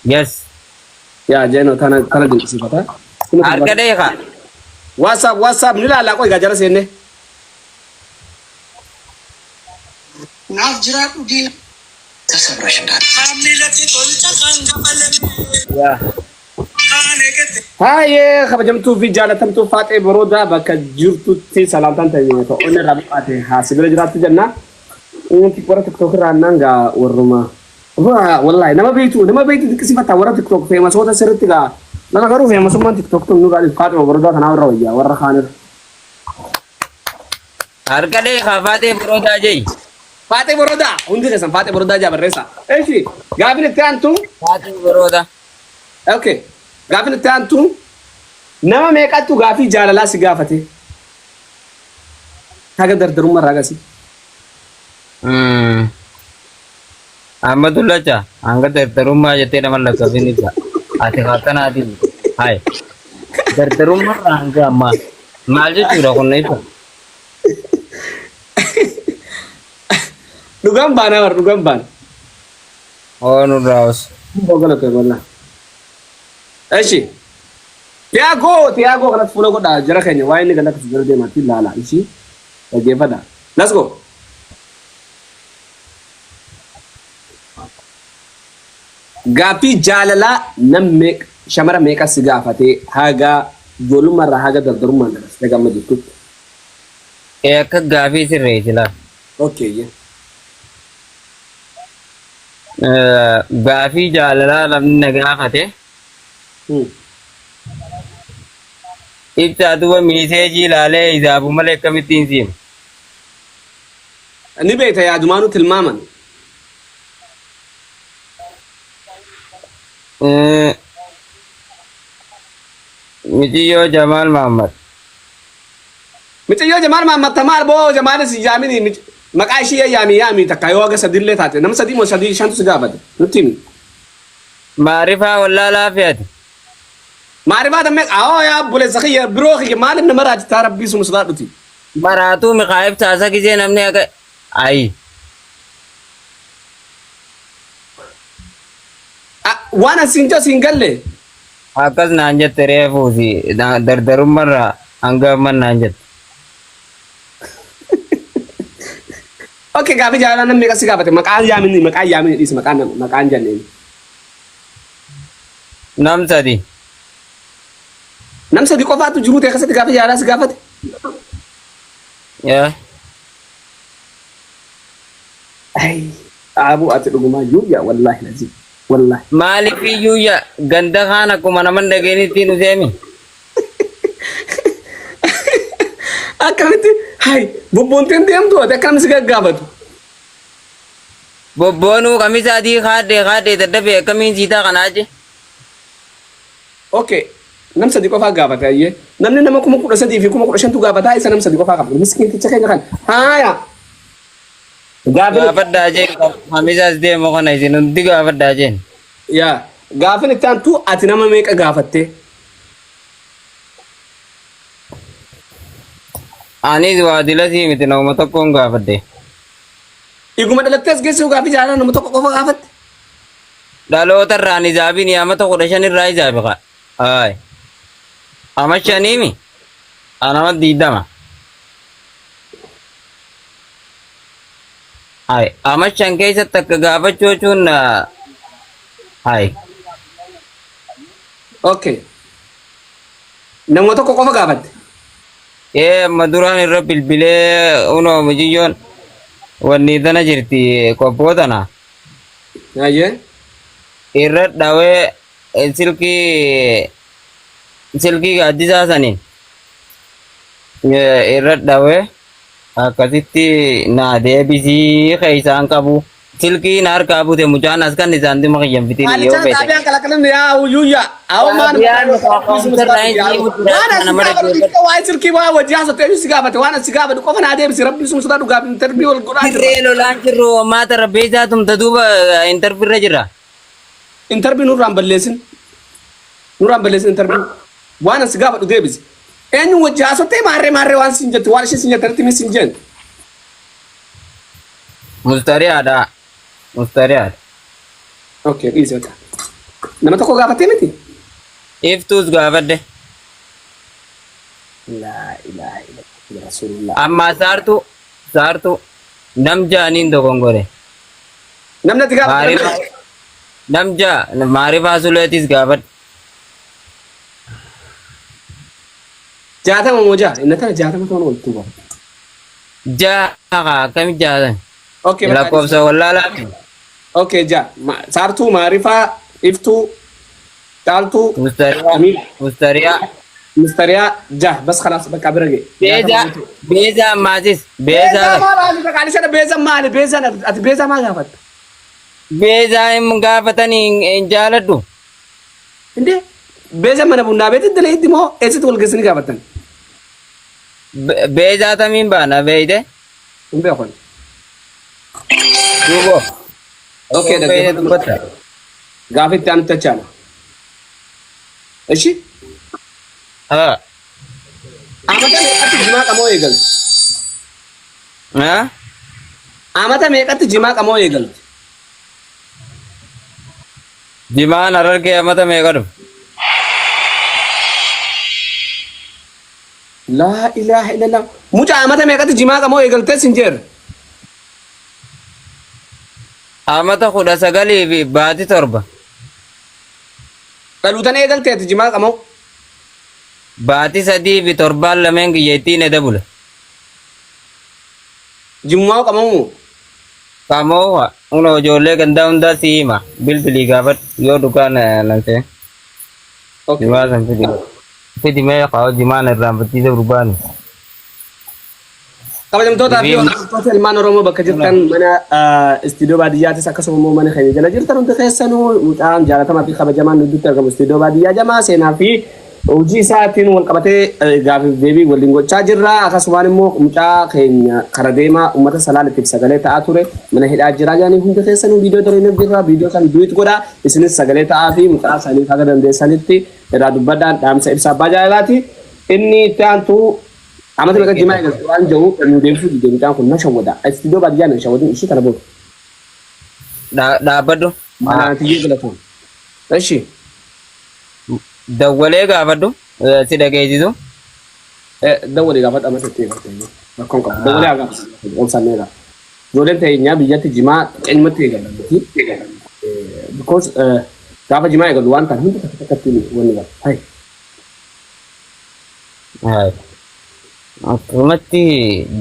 Yes. Yaa jeenoo, tana tana dinqisiifata. Kuma Harka torbaatama. dheekaa. WhatsApp, WhatsApp ni ilaallaa, qoy gaa jara seenne. Naaf jiraadhu diina. ተሰብረሽ እንዳት Yaa. Haayee, kabajamtuu fi jaalatamtuu Faaxee Boroodaa, bakka jirtutti salaamtaan ta'e onni irraa buqqaate haa si bira jiraattu jenna. Inni warra TikTok irraa annaan gaa warruma. Wallaahi nama beektu, nama beektu dinqisiifata warra TikTok famousoota sirriitti gaa. Nama garuu famousummaan TikTok tun nurraa Faaxee Boroodaa kanaa irra wayyaa warra kaanirra. Harka dheekaa, Faaxee Boroodaa jee. Faaxee Boroodaa, hundi keessan Faaxee Boroodaa jaa barreessa. Eeshi, gaafin itti aantu. Faaxee Boroodaa. Okay, gaafin itti aantu. Nama meeqattu gaafii jaalalaa si gaafate? Haga dardarummaa irraa gasi. Amma dullacha hanga dardarummaa jettee nama lakkaafin ibsa. Ati akkanaatiin hayi dardarummaa irraa hanga ammaa maal jechuudha kun ibsa. Dhugaan baanaa bar dhugaan baana. Oo nurraa os. Galata wallah. Eshi. Tiyaagoo Tiyaagoo kanatti fuula godhaa jara keenya waa'ee inni galata jara deemaatti ilaala ishii dhaggeeffadha. Let's go. Gaaffii jaalalaa nam meeqa shamara meeqa si gaafatee haga ijoollummaa irraa haga dardarummaan dabarsitee gamma jirtutti. Ee akka gaafii sirreessi laa. Okay. Yeah. Gaafii jaalalaa namni na gaafate ibsaa duba miiseejii ilaalee isaafu malee akkamittiin siima. Ni beekta yaadumaanuu tilmaaman. Miciyyoo Jamaal Mahammad. Miciyyoo Jamaal Mahammad tamaal boo Jamaalis yaamini maqaa ishii yaami yaami takka yoo haga sadillee taate nama sadii moo sadii shantu si gaafate nutti himi. Maarifaa wallaalaa fe'ate. Maarifaa tammee awoo yaa obboleessa kiyya biroo kiyya maaliif nama raajitaa rabbii suma sodaadhuti. Maraatuu Mikaa'ib taasa gisee namni akka ayi. Waan asiin jiru siin galle. Akkas naan jette reefuusi dardarummarraa hanga amma naan jette. Okay, gaafii jaalalaa namni meeqa si gaafate? Maqaan yaamini maqaan yaamini dhiisi maqaan maqaan jenneen. Nam sadi. Nam sadi qofaatu jiruu ta'e keessatti gaafii jaalalaa si gaafate? Yaa. Ay, dhaabuu ati dhugumaa yuuyyaa wallaahi lazii wallaahi. Maaliif iyyuu yaa ganda kaan akkuma nama hin dhageenittiin nu seemi. Akkamitti hay bobboonteen deemtu ati akkam si gaggaafatu. Bobboonuu qamisa adii kaadhee kaadhee dadhabee akkamiin siitaa kanaa achi. Okay. Nam sadi qofaa gaafate ayyee. Namni nama 13,000 fi 15,000tu gaafataa isa nam sadi qofaa gaafate. Miskiinticha keenya kan. Haaya. Gaafin Gaafadhaa jeen kamisaas deemu kana isin hundi gaafadhaa jeen. Yaa gaafin itti aantu ati nama meeqa gaafattee? Anis waa dilasii miti nama tokkoon gaafadhe. Iguma dhalattee as geessuu gaafii jaalala nama tokko qofa gaafatte? Dhaloota irraan izaabini amata 15 irraa izaabi kaa. Ayi. Ama shaniimi. Anama 20. Ayi. Ama shan keessatti akka gaafachuu jechuun ayi. Okay. Nama tokko qofa gaafatte. Ee amma duraan irra bilbilee unoo mucayyoon wanni tana jirti qophoo tana. Ayyee. Irra dhawee silkii silkii gaaddisaa saniin irra dhawee akkasitti naa deebisii keessaan qabu. Silkii na harkaa bute mucaan as kan isaan dhimma kiyyan fitiin yoo Maalichaan feete. xaabiyaan kalaqalan yaa uyyuyya. Awwa maan Xaabiyaan waan as gaafatu xiqqoo waa'ee silkii waa wajji haasofte eenyu si gaafate waan as si gaafatu qofa naa deebisi rabbi suma sodaa dhugaaf interview wal godhaa jirra. Dirree lolaan jirru maata rabbeessaa tumta duuba interview irra jirra. Interview nurraan balleessin. Nurraan balleessin interview. Waan as gaafadhu deebisi. Eenyu wajji haasoftee maarree maarree waan siin jettu waan isheen siin jette irratti mis hin jeen. Mustariyaadha. Mustariyaadha. Okay, dhiisi bakka. Nama tokko gaafattee miti? Iftuus gaafadhe. Laa ilaaha illallah rasuulullah. Ammaa saartuu saartuu nam jaaniin dogongore. Namni ati gaafatte Maarifaa nam jaa maarifaa suleetis gaafadhe. 60 moo ja'a? Inni tana 60 ta'uun ooltu bara. Ja'a kaa akkami jaatan? Okay, bakka Lakkoofsa wallaalaa. Okay, ja'a. Saartuu, Maarifaa, Iftuu, Caaltuu, Mustariyaa. Amiin, Mustariyaa. Mustariyaa, ja'a. Bas khalaas bakka bira ga'e. Beezaa Beezaa ammaatis Beezaa Beezaa maal haali bakka Beezaa maali? Beezaan ati Beezaa maal gaafatta? Beezaa hin gaafatanii hin jaaladhu. Indee? Beeza mana bunnaa beetti dalayitti moo eessatti wal geessanii gaafattan? Beezaa tamiin baana beeyte? Hin beekan. Duuba. Okay, Osoo beeyte dubbatta. Gaafa itti aanutti achaana. Ishi? Haa. Amata meeqatti jimaa qamoo eegalte? Haa? Amata meeqatti jimaa qamoo eegalte? Jimaan Harargee amata meeqa dhufe? Laa ilaaha illallah. Mucaa amata meeqatti jimaa qamoo eegaltee sin jeer? Amata 19 fi baatii 7. Dhaluutan eegaltee ati jimaa qamoo? Baatii 3 fi torbaan lameen kiyya ittiin eda bule. Jimmaa qamoo moo? Qamoo kunoo ijoollee gandaa hundaa si hima. Bilbilii gaafadhu yoo dhugaa nan ta'e. Okay. Jimaa san fidi. Fidi mee kaa'u jimaan irraanfachiisa barbaanne. Kabajamtootaa fi hordoftoota ilmaan Oromoo bakka jirtan mana istiidiyoo baadiyyaatis akkasuma immoo mana keenya jala jirtan hundi keessanuu mucaan jaalatamaa fi kabajamaan gidduutti argamu istiidiyoo baadiyyaa jamaa seenaa fi hojii isaatiin wal qabatee gaafiif deebii waliin gochaa jirra. Akkasumaan immoo mucaa keenya kara deemaa uummata salaalittiif sagalee ta'aa ture mana hidhaa jira jedhanii hundi keessanuu viidiyoo dalagnee jirra. Viidiyoo kan duet godhaa isinis sagalee ta'aa fi mucaa saniif haga dandeessanitti irraa dubbadhaan dhaamsa ibsa abbaa jaalalaati. Inni itti aantu amata meeqa jimaa eegalte waan jedhu nu deebisuu dide mucaan kun na shawwada. Istiidiyoo baadiyyaa na shawwadin ishii kana booda. Dhaabbadhu. Manaa tiyyee galatoon. Eshi. Dawwalee gaafadhu si dhageessisu. Dawwalee gaafadhu amata itti eegalte. Rakkoon qabu. Dawwalee haa gaafatu. Obsaan eegaa. Ijoolleen teenyaa biyyatti jimaa xiqqeenyumatti eegalan miti. Because gaafa jimaa eegalu waan ta'an hundi takka takkatti wanni gala. Hai. Hai. Akkumatti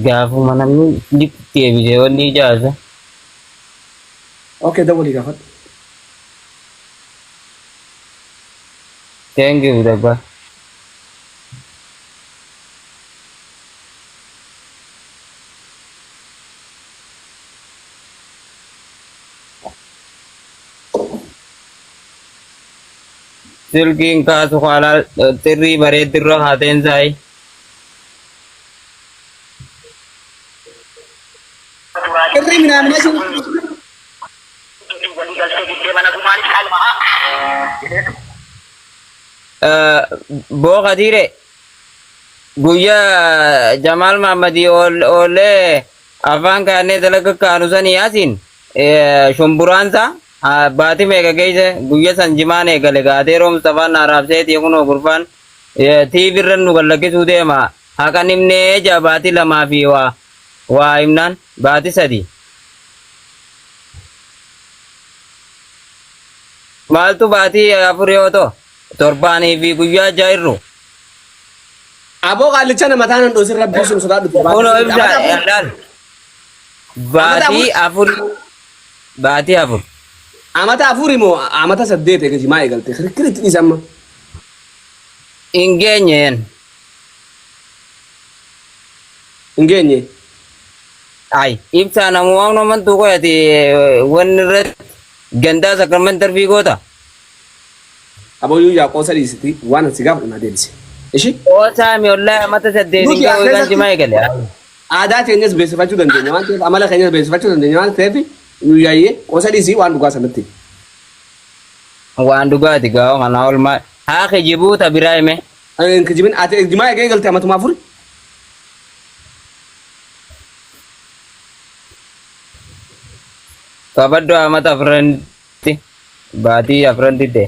gaafuma namni liqti eebisee wanni ijaarsa. Okay, dawwalii gaafadhu. Thank you, Dabba. Silkiin kaasu haalaa xirrii bareeddirra haateen saayi. Xirrii minaaminee sun Boo Kadiire guyyaa Jamaal Mahammadii oollee afaan kaannee dalaga kaanu sanii asiin shumburaansa baati meeqa keessa guyya san jimaan eegale gaateeroo Mustafaan na raabseetii kunoo gurbaan tiivirra nu gallakkisuu deema haqan himnee jaa baati lamaa fi waa waa himnaan baati sadi. Maaltu baatii afur yoo ta'u torbaanii fi guyyaa ja'a irru. Aboo qaallicha nama taanan dhoosin rabbii sun sodaadhu. Kunoo ibsa laal. Baatii afur baatii afur. Amata afuri moo amata saddeet eega jimaa eegalte kirkiri itti dhiisa amma. Hin geenyeen. Hin geenye. Ay ibsaa namuma namantuu qoyati wanni irratti gandaa sakraman darbii goota. Aboo yuu yaa qoosa dhiisiti waan ani si gaafadhu naa deebisi. Ishi? Qoosaa mi wallahi amata saddeetiin Nuti ga'u eegaan keessatti jimaa eegale. aadaa teenyas beeksifachuu dandeenya waan ta'eef amala keenyas beeksifachuu dandeenya waan ta'eef nu yaayyee qoosa dhiisii waan dhugaa sanatti. Waan dhugaati gaa'o kanaa ol maa haa kijibuu ta biraa hime. Hin kijibin ati jimaa eegee eegalte amatuma afuri. Qabaddu amata afranitti baatii afran didde.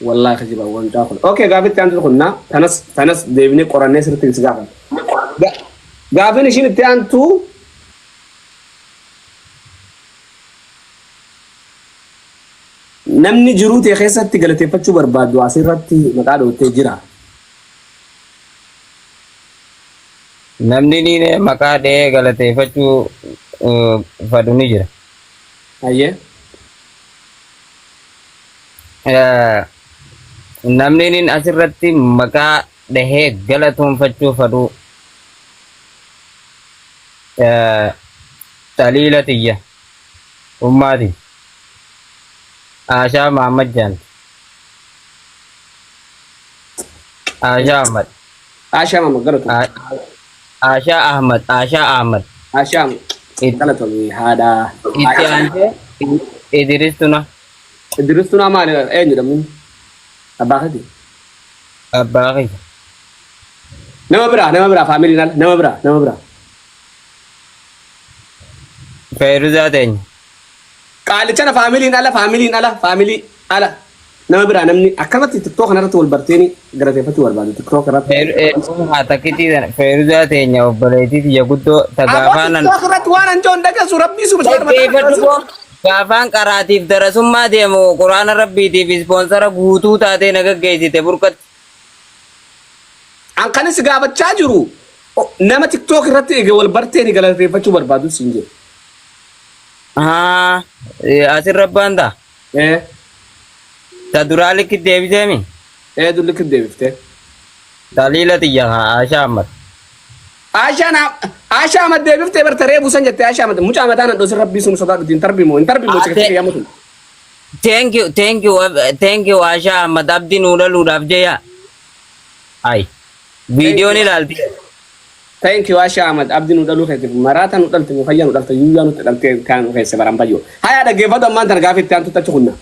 Wallaahi kijiba wantaa kun. Okay gaafitti aantu kun na tanas tanas deebinee qorannee sirriitti si gaafan. Gaafin ishiin itti aantu namni jiruu tee keessatti galateeffachuu barbaaddu asirratti maqaa dhoottee jira. Namni ni maqaa dhahee galateeffachuu fadhu ni jira. Hayyee. Namni inni asirratti maqaa dhahee galatoonfachuu fadhu Xaliila tiyya ummaati Aashaa Mahammad jaanti. Aashaa Ahmad. Aashaa Ahmad galatoom. Aashaa Ahmad. Aashaa Ahmad. Aashaa Ahmad galatoom haadha. Itti aansee Idris Tuna. Idris Tunaa maali eenyudha mun? Abbaa keeti. Abbaa kiyya. Nama biraa nama biraa faamiliin ala nama biraa nama biraa. Feeruzaa teenya. Qaalichana faamiliin ala faamiliin ala faamilii ala nama biraa namni akkamatti TikTok kanarratti wal barteeni galateeffachuu barbaadu TikTok irratti. Haa takkitii tana Feeruzaa teenya obboleettii tiyya guddoo ta Aboo gaafaan TikTok irratti waan anjoon dhageessu rabbii suma dhaggeeffadhu boo gaafaan qaraatiif darasummaa deemu quraana rabbiitiif ispoonsara guutuu taatee na gaggeessite burqatti. An kanis gaafachaa jiru nama TikTok irratti eege wal barteeni galateeffachuu barbaadu siin jedhu. Haa asirra abbaan ta'a. Eh Ta duraa likki deebiseemi. eh dulli deebiftee. Daliila tiyya haa Aashaa Ahmad. Aashaan Aashaa Ahmad deebiftee barta reebu san jettee Aashaa Ahmad mucaa mataan hadhoosin rabbii sun sodaadhuti hin tarbi moo hin tarbi moo cikakee yamatu. Thank you, thank you, thank you Aashaa Ahmad abdii nuu dhaluudhaaf jeya. Ay. Viidiyoon ilaalti. Thank you Aashaa Ahmad abdii nu dhaluu keetiif maraata nu dhalte nu fayyaa nu dhalte yuuyyaa nutti dhalte kan nu keessa baran bayyoo. Hayaa dhaggeeffatu ammaan tana gaafa itti aantu tachi kunna.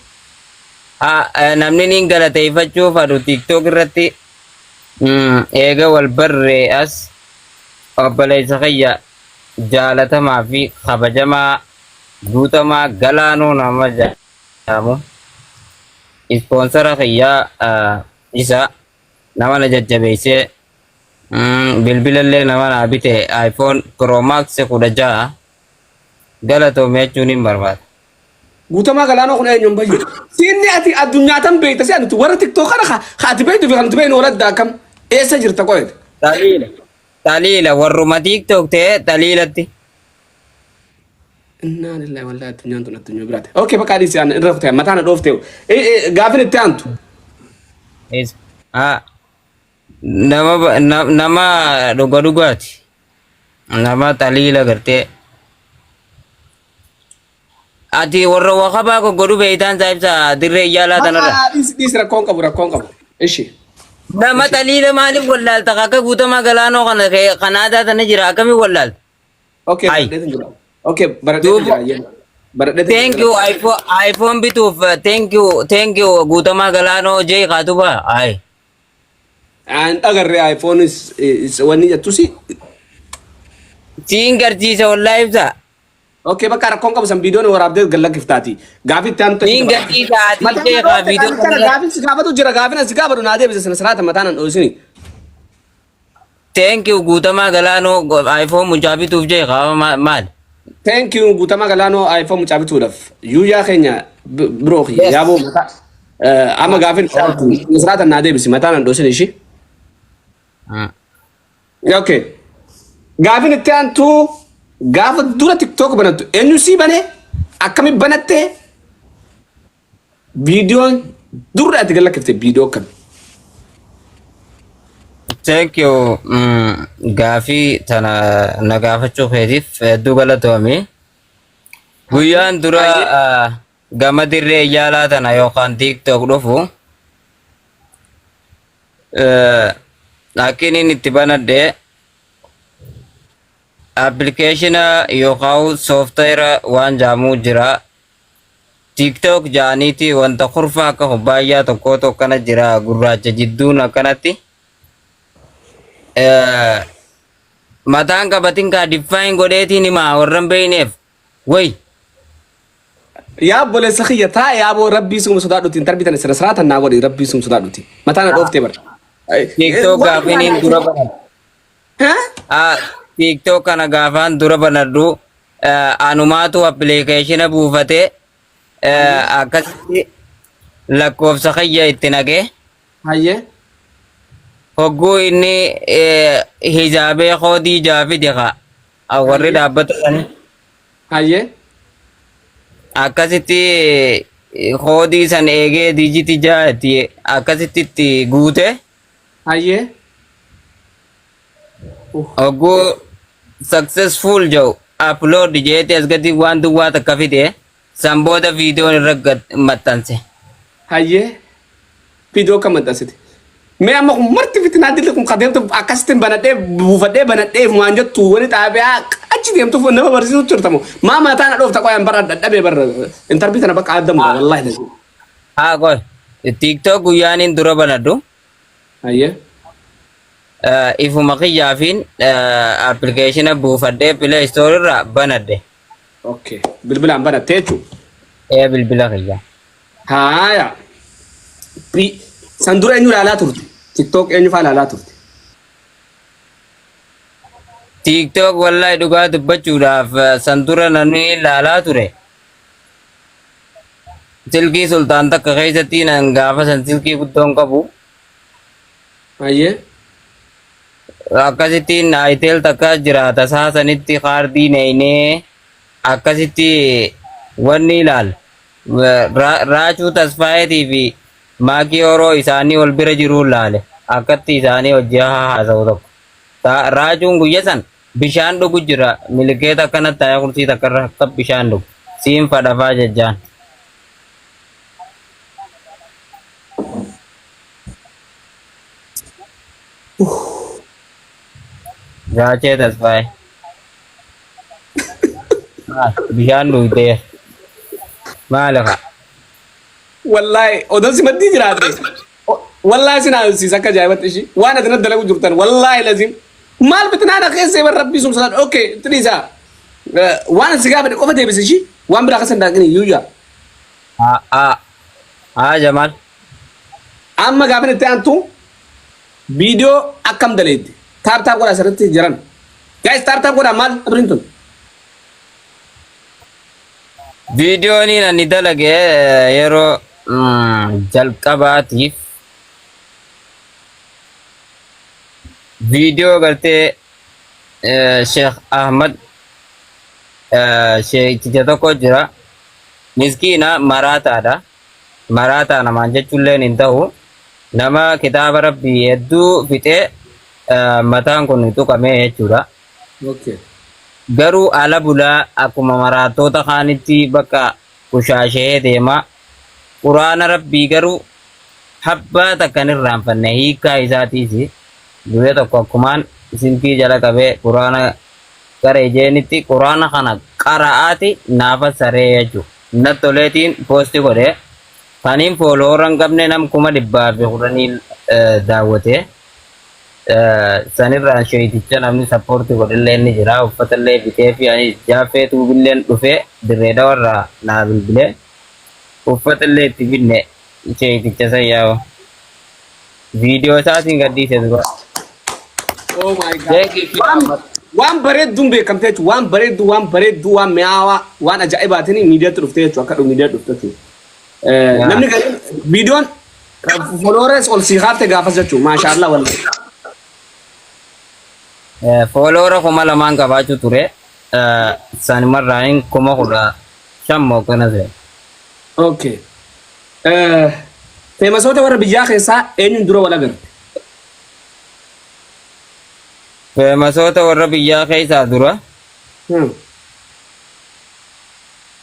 Haa namni niin galateeffachuu fadhu TikTok irratti eega wal barree as obboleessa kiyya jaalatamaa fi kabajamaa guutamaa galaanoo nama jedhamu ispoonsara kiyyaa isa nama na jajjabeessee bilbilallee nama naa bite iPhone Pro Max 16 galatoome jechuun hin barbaada. Guutamaa galaanoo kun eenyuun bayyu. Siinni ati addunyaa tan beekta si ati warra TikTok kana ka ati beektu fi kan nuti beeknu waladda akkam eessa jirta qoyete. Xaliila. Xaliila warruma TikTok ta'e xaliilatti. Innaa lillahi wallahi addunyaan tun addunyaa biraati. Okay bakka adiis aan irra kutee mataan na dhooftee. Gaafin itti aantu. Is- Ah, nama nama dhuga dhugaati. Nama xaliila gartee. Ati warra wakabaa goggodhu beeytaan isaa ibsa dirree iyyaalaa tanarra. Dhiis dhiis rakkoon qabu rakkoon qabu. Ishi. Nama xaliila maaliif wallaalta akka guutamaa galaanoo kana kan aadaa tana jira akkamiin wallaalta? Okay Hai. baradheetan jira. Okay baradheetan Duuba. jira. Baradheetan Thank you iPhone iPhone bituuf thank you thank you guutamaa galaanoo jee kaatuba ay. Aan dhagarree iPhone is wanni jettusi. Siin garsiisa wallaa ibsa. Okay bakka rakkoon qabu san viidiyoon waraabdee gallakiftaati. Gaafii itti aantu. Siin garsiisa ati Mataan jee kaa viidiyoo kana gaafin si gaafatu jira gaafin si gaafatu naa deebise sana siraata mataan an dhoosini. Thank you guutamaa galaanoo iPhone mucaa bituuf jee kaa maal? Thank you guutamaa galaanoo iPhone mucaa bituudhaaf. Yuuyyaa keenya biroo kiyya yaaboo mataa amma gaafin siraata naa deebisi mataan an dhoosini ishii. Okay. Gaafin itti aantu gaafa dura TikTok banattu eenyu sii bane akkami banatte viidiyoon durra ati galakkifte viidiyoo akkami? Thank you gaafii tana na gaafachuu keetiif hedduu galatoomi. Guyyaan dura gama dirree yaalaa tana yookaan TikTok dhufu akkin inni itti banadhe appilikeeshina yookaan soofteera waan jaamuu jira. TikTok jaaniiti wanta kurfaa akka kubbaayyaa tokko tokkana jira gurraacha jidduun akkanatti. Mataan qabatin kaa define godheetiin himaa warra hin beekneef. Way Yaa obboleessa kiyya taa yaaboo rabbii suma sodaadhuti hin tarbitan sira siraatan naa godhi rabbii suma sodaadhuti. Mataan na dhooftee bara. TikTok gaafiniin dura banadhu. Ah, TikTok kana gaafaan dura banadhu anumaatu appilikeeshina buufatee akkasitti lakkoofsa kiyya itti naqee Hayyee. Hogguu inni hijaabee koodii jaafide kaa warri dhaabbata sanii Hayyee. Akkasitti koodii san eegee diijitii ja'a itti akkasitti itti guute. Hayyee. Hogguu successful jedhu upload jeeti as gadi waan duwwaa takka fide san booda viidiyoon irra gad maxxanse. Hayyee. Viidiyoo kam maxxansite? Mee amma kun marti fitinaa dilli kun kadeemtu akkasitti banadhee buufadhee banadhee waan jettu wani xaabiyaa achi deemtu nama barsiisuu turtamu. Maa mataa na dhoofta qoyaan barra dadhabee barra intarbii tana bakka adda mura wallaahi. Haa qoy. TikTok guyyaaniin dura banadhu. Ayyee. Ifuma kiyyaafiin appilikeeshina buufadhee Play Store irraa banadhe. Okay. Bilbilaan banattee jechuudha. Ee bilbila kiyya. Haaya. San dura eenyu ilaalaa turte? TikTok eenyu fa'aa ilaalaa turte? TikTok wallahi dhugaa dubbachuudhaaf san dura namni ilaalaa ture. Silkii sultaan takka keessatti nan gaafa san silkii guddoon qabu. Ayyee. Akkasittiin itel takka jiraata isaa sanitti kaardii neeynee akkasitti wanni ilaal. Raachuu Tasfaayeetii fi Maakii Horoo isaanii wal bira jiruu laale. Akkatti isaanii hojii haasa'u tokko. Raachuun guyya san bishaan dhugu jira. Milikeeta akkanatti taa'ee kursii takka irra akka bishaan dhugu. Siin fadhafaa jejjaan. Raachee Tasfaayee. Bishaan dhugdee. Maali kaa? Wallaahi odoon si maddii jiraate. Wallaahi sin haasofsiisa akka ajaa'ibatti ishii. Waan ati natti dalagu jirtan wallaahi lazim. Maal fitinaa na keessa bar rabbii sun salaan okay itti dhiisaa. Waan ati si gaafadhe qofa deebise ishii. Waan biraa keessa hin daaqini yuuyyaa. Haa haa. Haa Jamaal. Amma gaafin itti aantu viidiyoo akkam daleedde. Tap tap godhaa asirratti jiran. Guys tap tap godhaa maal abriin tun. Viidiyoon ani dalage yeroo jalqabaatiif viidiyoo gartee Sheekh Ahmad sheekticha tokko jira. Miskiina maraataadha. Maraataa namaan jechuulleen hin ta'u. Nama kitaaba rabbii hedduu fixee mataan kun tuqamee jechuudha. Okay. Garuu ala bulaa akkuma maraattoota kaanitti bakka qushaashee deema. Quraana rabbii garuu habbaa takka hin irraanfanne hiikkaa isaatiis guyya tokko akkumaan silkii jala qabee quraana gara ijeenitti quraana kana qara'aati naa fassaree jechuudha. Natti toleetiin poosti godhe. Kaniin fooloora hin qabne nam 110,000 daawwate. Sanirraan sheeyticha namni sappoorti godhellee ni jira. Uffatallee bitee fi anis jaaffee tuubilleen dhufee dirree dawarraa naa bilbilee uffatallee itti binne sheeyticha san yaa'u. Viidiyoo isaatiin gadhiise dura. Oh my God. Thank you, Waan waan bareedduun beekamte jechuudha. Waan bareedduu, waan bareedduu, waan mi'aawaa, waan ajaa'ibaatiin miidiyaatti dhufte jechuudha. Akka miidiyaatti dhufte jechuudha. Namni gariin viidiyoon followers ol sii kaafte gaafas jechuudha. Maashaallah wallahi. Fooloora 2000 qabaachuu ture. Sanumarraayin 15,000 mookkana ta'e. Okay. Feemasoota warra biyyaa keessaa eenyuun dura wal agarte? Feemasoota warra biyyaa keessaa dura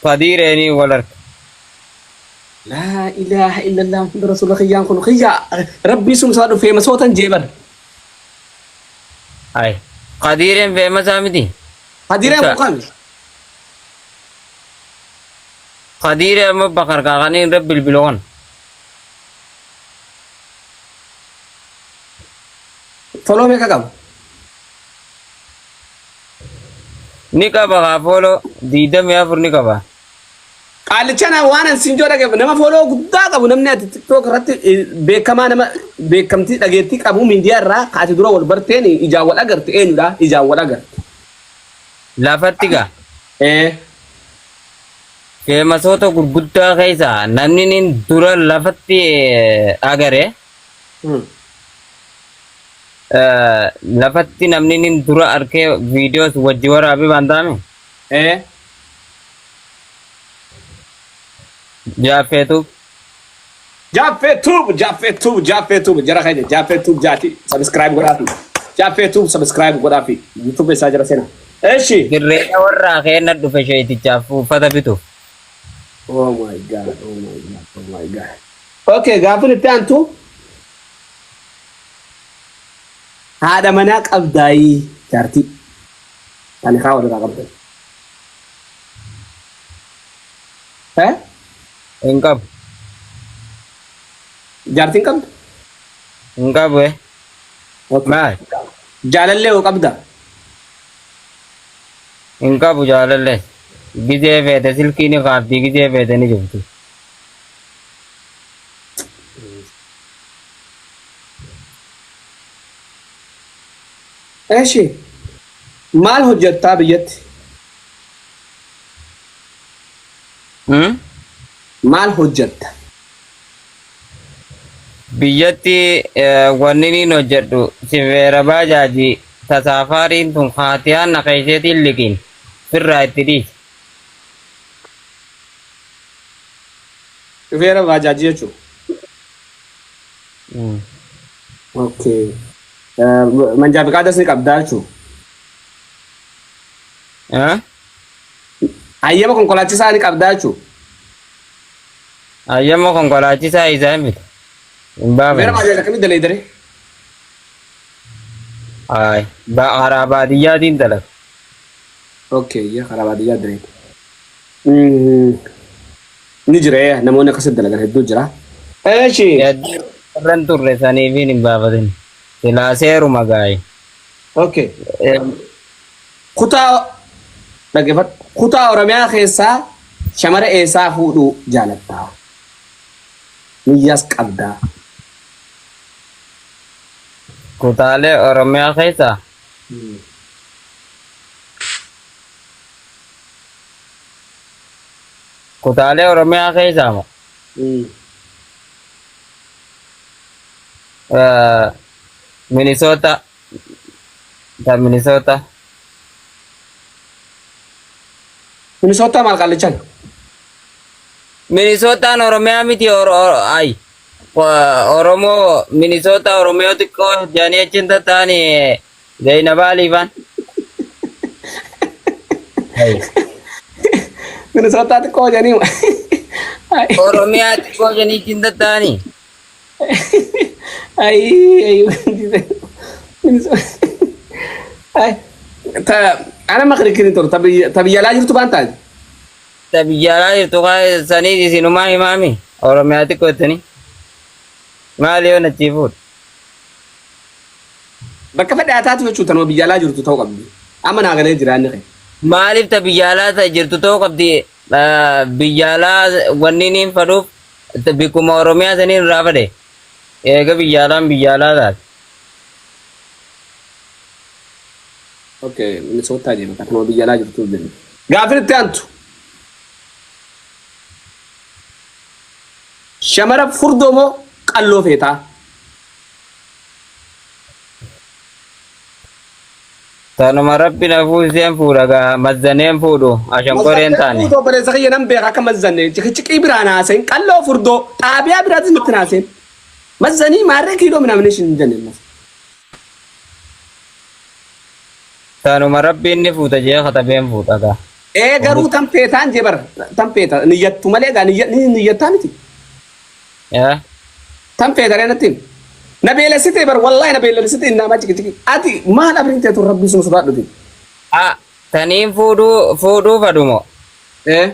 Kadiireenii wal arge. Laa ilaaha illallah Muhammad Rasuula kiyyaan kun kiyya rabbii sun isaa dhufee masootan jeeban. Ay. Kadiireen feemasaa miti. Kadiireen Ibsa. kun kami? Kadiiree amma bakar kaakanii irra bilbilu kan. Foloo meeqa qaba? Ni qaba kaa fooloo 24 ni qaba. Qaallicha na waan an siin jedhu dhagee nama fooloo guddaa qabu namni ati TikTok irratti beekamaa nama beekamtii dhageettii qabu miidiyaa irraa ka ati dura wal barteen ijaan wal agarte eenyudha ijaan wal agarte. Lafatti gaa. Ee. Feemasoota gurguddaa keessaa namni inni dura lafatti agare lafatti namni inni dura arkee viidiyoos wajji waraabee waan ta'ame Ee. Jaaffeetu Jaaffee Tube, Jaaffee Tube, Jaaffee Tube, jara keenya Jaaffee Tube jaati subscribe godhaafi. Jaaffee Tube subscribe godhaafi. YouTube isaa jara seena. Eshi. Dirreedha warraa keenna dhufe sheeytichaaf uffata bituuf. Oh my God, oh my God, oh my God. Okay, gaafin itti aantu. Haadha manaa qabdaayii jaartii. Kan kaa walirraa qabdan. Eh? Hin qabu. Jaartiin qabdu? Hin qabu eh. Okay. Maal? Jaalallee hoo qabda? Hin qabu jaalallee. Gizee feete silkii ni kaafti gizee feete ni cufti. Eshi. Maal hojjettaa biyyatti? Hmm? Maal hojjetta? Biyyatti wanni niin hojjedhu sifeera baajaaji tasaafaariin tun haatiyaan na keeyseetiin liqiin firraa itti dhiisi. Shufeera baajaajii jechuudha. Okay. Manjaa fiqaadas ni qabdaa jechuudha. Eh? Hayyama konkolaachisaa ni qabdaa jechuudha. Hayyama konkolaachisaa isaa miti. Hin Shufeera baafanne. baajaajii akkamitti dalaydare? Ay, karaa baadiyyaatiin dalaga. Okay, yaa karaa baadiyyaa dalayda. Ni jira namoonni akkasitti dalagan hedduu jira. Eeshi. Hedduu irran turre saniifiin hin baafatin. Silaa seeruma gaayi. Okay. Kutaa dhaggeeffadhu. Kutaa Oromiyaa keessaa shamara eessaa fuudhuu jaalattaa? Niyyaas qabdaa. Kutaalee Oromiyaa keessaa kutaalee Oromiyaa keessaa moo? Minisoota ta Minisoota Minisootaa maal qaallichan? Minisootaan Oromiyaa miti ay Oromoo Minisoota Oromiyaa xiqqoo jedhanii achiin tattaani Zainabaa Aliifaan. Minisootaa xiqqoo jedhanii. Oromiyaa xiqqoo jedhanii achiin tattaani. Ay, ay, ay. Ta ana makrikin tor ta biyya alaa jirtu baan taate. Ta biyya alaa jirtu sanii isinumaa himaami. Oromiyaa xiqqoo jettanii. Maali yoo nachii fuudhu? Bakka fedhe haa taatu jechuudha tanuma biyya alaa jirtu ta'uu qabdi. Amma naa galee jira inni kee. Maaliif ta biyya alaa ta jirtu ta'uu qabdi? Biyya alaa wanni inni hin fadhuuf bikkuma Oromiyaa saniin irraa fadhe. Eega biyya alaan biyya alaa taate. Okay, Minnesota jee bakka tanuma biyya alaa jirtu jenna. Gaafin itti aantu. Shamara furdoo moo qalloo feetaa? Tanuma rabbi na fuuseen fuudha gaa mazzaneen fuudhu ashankoreen taane. Fuutoo obboleessa kiyya nan beeka akka mazzanne ciqiciqii biraa naaseen qalloo furdoo xaabiyaa biraatis nutti naaseen mazzanii maarree kiiloo minaamin ishin hin jenne ammas. Tanuma rabbi inni fuuta jee katabeen fuudha gaa. Ee garuu tan feetaan jee bara tan feeta niyyattu malee gaa niyyattaa miti. Eh? Tan feeta ree natti himi. Na beelessite bar wallahi na beelessite innaamaa ciqiciqi. Ati maal abriin teetu rabbii suma sodaadhuti. Ah, taniin fuudhuu fuudhuu fadhu moo? Ee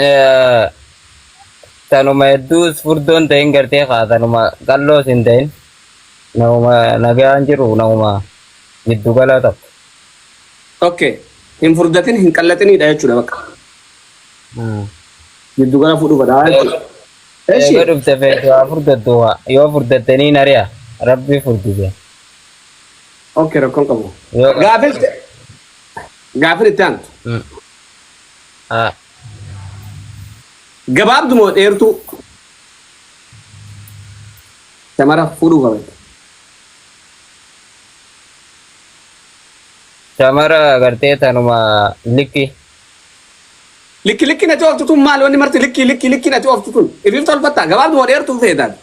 Eh, tanuma hedduus furdoon ta'in gartee kaa tanuma qalloos hin ta'in namuma nagaan jiru namuma giddu galaa tokko. Okay. Hin furdatin hin qallatinidha jechuudha bakka. Giddu gala fuudhuu fadhaa jechuudha. Eshi. Eega dhufte feetu haa furdattu haa yoo furdatte niin ari'a rabbi furdise. Okay rakkoon qabu. Yoo Gaafin gaafin itti aantu. Haa. Gabaabdu moo dheertuu? Shamara fuudhuu qaba. Shamara gartee tanuma likki. Likki likki nati ooftu tun maal wanni marti likki likki likki nati ooftu tun ifiif tolfatta gabaabdu moo dheertuu feetaan.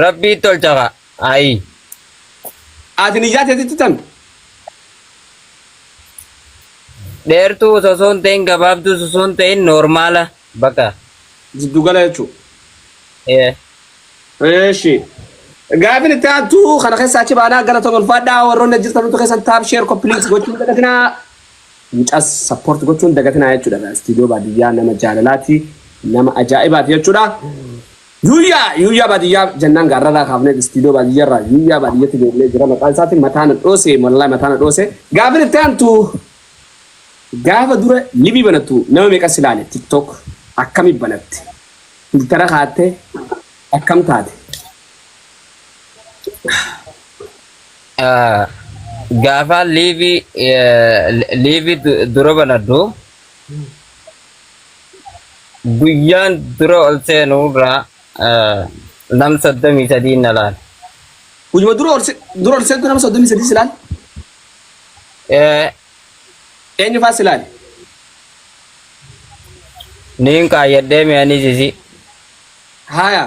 Rabbii tolcha kaa. Ayi. Ati niyyaa teetitti tan. Dheertuu osoo hin ta'in gabaabduu osoo hin ta'in noormaala bakka. Jiddu gala jechuudha. Eh. Eeshi. Gaafin itti aantu kana keessa achi baanaa galatoon ulfaadhaa warroonni jirtan hundi keessan tap share copy link gochuun dagatinaa. Mucaas support gochuun dagatinaa jechuudha. Istiidiyoo baadiyyaa nama jaalalaati, nama ajaa'ibaati jechuudha. Yuuyyaa yuuyyaa baadiyyaa jennaan gaarrarraa kaafnee istiidiyoo baadiyyaarraa yuuyyaa baadiyyatti deemnee jira. Maqaan isaatiin mataan dhoose, wallaahi mataan dhoose. Gaafin itti aantu, gaafa dura live banattu nama meeqa si ilaale? TikTok akkami banatte? Filter kaattee akkam taate? Gaafa live dura banadhu, guyyaan dura ol seenu irraa nam 33 na laala. Guyyuma dura ol seentu nama 33 si ilaale? Eh. Eenyu faa si ilaale? Niin kaayyadhee mi'anis isi Haya.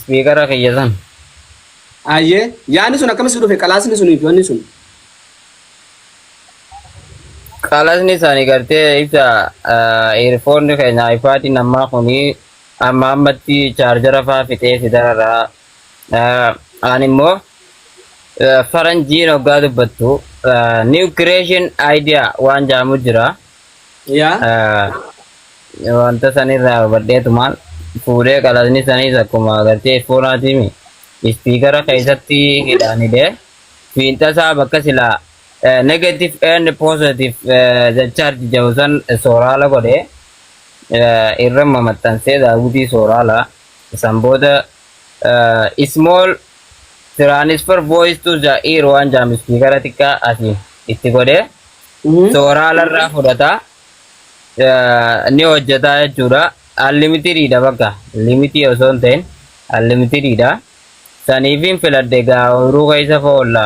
Speaker kiyya san. Ayyee, yaadni sun akkamitti dhufe, qalaasni sunii fi wanni sun? Qalasni isaanii gartee ibsa earphone keenya iPadiin ammaa kuni amma ammatti charger faa fixee si dararaa. Ani immoo faranjiin hoggaa dubbattu new creation idea waan jaamu jira. Wanta sanirraa hubadheetumaan fuudhee qalasni saniis akkuma agartee foonaatiimi speaker keessatti hidhaan hidhee fiinxa isaa bakka silaa negative and positive the charge jedhu san sooraala godhee irra mamaxxansee daawwitii sooraala san booda small transfer voice to the ear waan jaamu speaker xiqqaa asii itti godhee sooraala irraa fudhata, ni hojjetaa jechuudha. Unlimitedidha, bakka limitii osoo hin ta'in unlimitedidha. Saniifin filadhe gaa, ooyiruu keessa foolla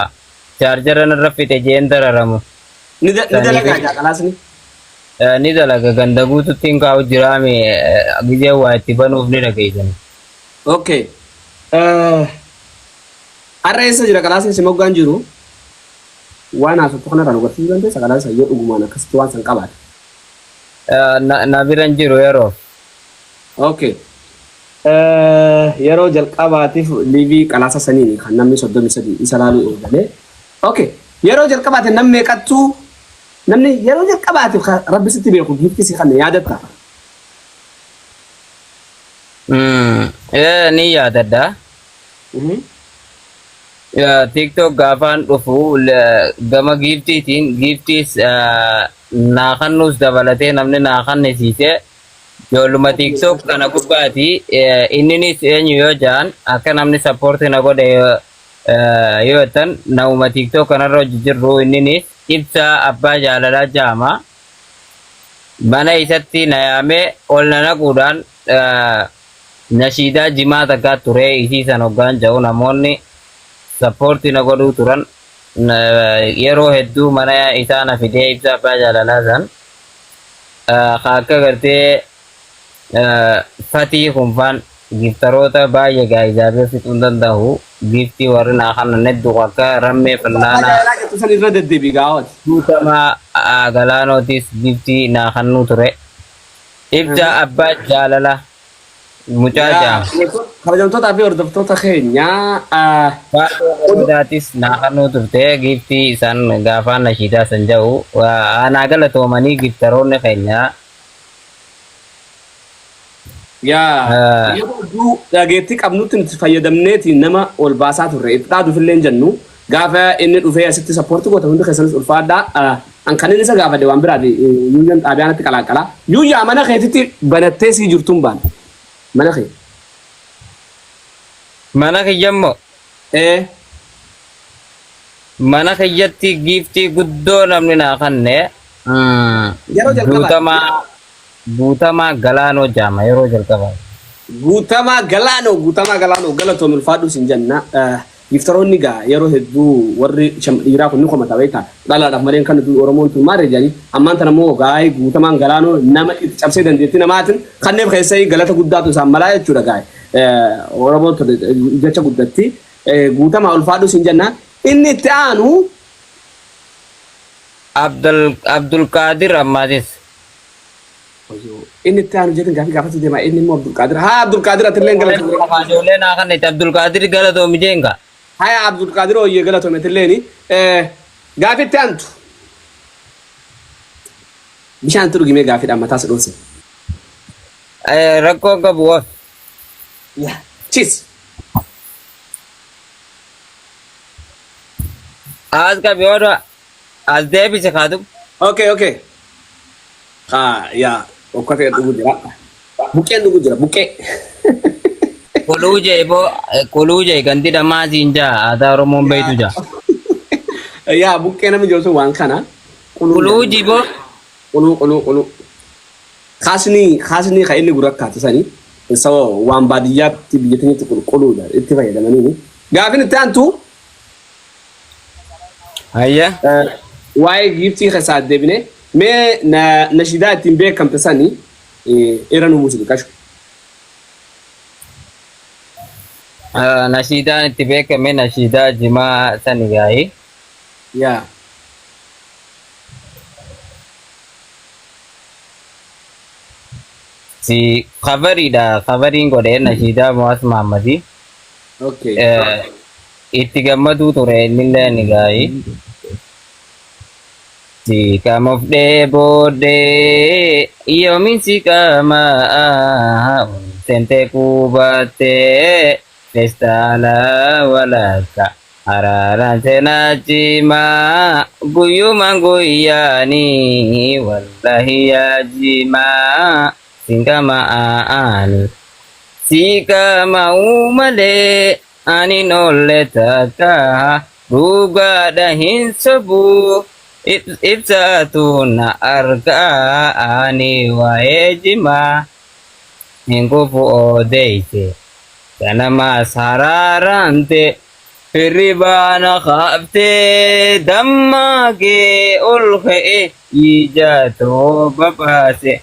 charger narra fixe jeen dararamu. Ni dalagaa jaa qalaasni. Ni dalaga, ganda guututti hin kaa'u jiraame, gizee waa itti banuuf ni dhageessan. Okay. Har'a eessa jira qalaasni si moggaan jiru? Waan haasoftu kanarraa nu garsiisuu dandeessa qalaasa yoo dhugumaan akkasitti waan san qabaate. Na bira hin jiru yeroo. Okay. Yeroo jalqabaatiif live qalaasa saniin kan namni 33 isa laaluu eegalee. Okay. Yeroo jalqabaatiif namni meeqattuu, namni yeroo jalqabaatiif kan rabbi sitti beeku giiftii si kanne yaadatta? Ni yaadadha. TikTok gaafaan dhufu gama giiftiitiin giiftiis naa kannuus dabalatee namni naa kannisiise ijoolluma TikTok kana gubbaati. Inninis eenyu yoo ja'an, akka namni support na godhe yoo jettan, namuma TikTok kanarra hojii jirru, inninis Ibsaa Abbaa Jaalalaa ja'ama. Mana isatti na yaamee ol na naquudhaan nashiidaa jimaa takkaa ture isii san hoggaan ja'u namoonni support na godhuu turan. Yeroo hedduu mana isaa na fidee Ibsaa Abbaa Jaalalaa san akka gartee fatii kunfaan gifteroota baay'ee gaayizaabii fixuu hin danda'u. Giiftii warri naa kanan hedduu akka rammee Abbaa fallaanaa jaalalaa jettu san irra deddeebi gaawwati. Guutamaa Galaanootis giiftii naa kannuu ture. Ibsaa Abbaa Jaalala mucaa jaama. Kabajamtootaa fi hordoftoota keenya Baay'ee bareedaatis naa kannuu turte giiftii isaan gaafaan nashiidaa san jedhu aanaa galatoomanii gifteroonni keenya. Yaa, yeroo hedduu dhageettii qabnutti nuti fayyadamneeti nama ol baasaa turre, itti dhaaduuf illee hin jennu. Gaafa inni dhufee asitti support goota hundi keessanis ulfaadhaa. An kan inni isa gaafadhe waan biraati, yuuyyaan xaabiyaanatti qalaaqala. Yuuyyaa, mana keetitti banattee sii jirtuun baana. Mana kee. Mana kiyyammoo Ee. Mana kiyyatti giiftii guddoo namni naa kanne Yeroo jalqabaa. Guutamaa Galaanoo jaama yeroo jalqabaa. Guutamaa Galaanoo, Guutamaa Galaanoo, galatoom, ulfaadhu sin jenna. Gifteroonni gaa yeroo hedduu warri dhiiraa kun ni komata beektaa. Dhalaadhaaf malee kan nuti Oromoon tun maal jedhanii, ammaan tana immoo gaa'ee Guutamaan Galaanoo nama itti cabsee dandeettii namaatiin kanneen keessaa galata guddaatu isaan malaa jechuudha gaa'ee. Oromoon tun jecha guddatti. Guutamaa, ulfaadhu sin jenna. Inni itti aanu Abdul Abdulqaadir ammaatis. Wayyoo. Inni itti aanu jedhin gaafii gaafachuu deema. Inni immoo Abdulqaadir. Haa Abdulqaadir atillee galatoomi. Ijoollee naa kan itti Abdulqaadir galatoomi jeenga. Haya Abdulqaadir ooyyee galatoomi atilleen. Gaafii itti aantu. Bishaan itti dhugimee gaafiidhaan mataa si dhoose. Rakkoo qabu of. Yaa. Cheese. As qabi oodha. As deebise kaatu. Okay. Haa yaa okkotee dhugu jira. Buqqeen dhugu jira buqqee. Kuluu jee boo kuluu jee gandi dhamaa siin jaa aadaa Oromoon beeytu jaa. Yaa buqqee namni jiru sun waan kana. Kuluu jiboo. Quluu quluu quluu. Kaasni kaasni kan inni gurra kaatu sani sababa waan baadiyyaatti biyya keenyatti qulqulluudha itti fayyadamanii. Gaafin itti aantu Hayya. Waa'ee giiftii keessaa deebine mee nashiidaa ittiin beekamte sani irra nu buusi qashu. Nashiidaan itti beekame nashiidaa jimaa sani gaa'ii. Yaa. Si kavariidha kavariin godhee nashiidaa Muwaas Mahammadii. Okay. Itti gammaduu ture innillee ni gaa'ii. Si qaama of dheeboodhee yoomiin si qaama seentee qubattee feestaala walakka araaraan seenaa cimaa guyyumaan guyyaanii wallahi yaa jimaa sin qama aani si qama malee ani nolle takka dhugaadha hin sobu ibsaatu na argaa ani waa'ee jimaa hin kufu odeeyse ganamaas haraarante hirribaana kaaftee dammaa kee ol ka'e ijatoo babaase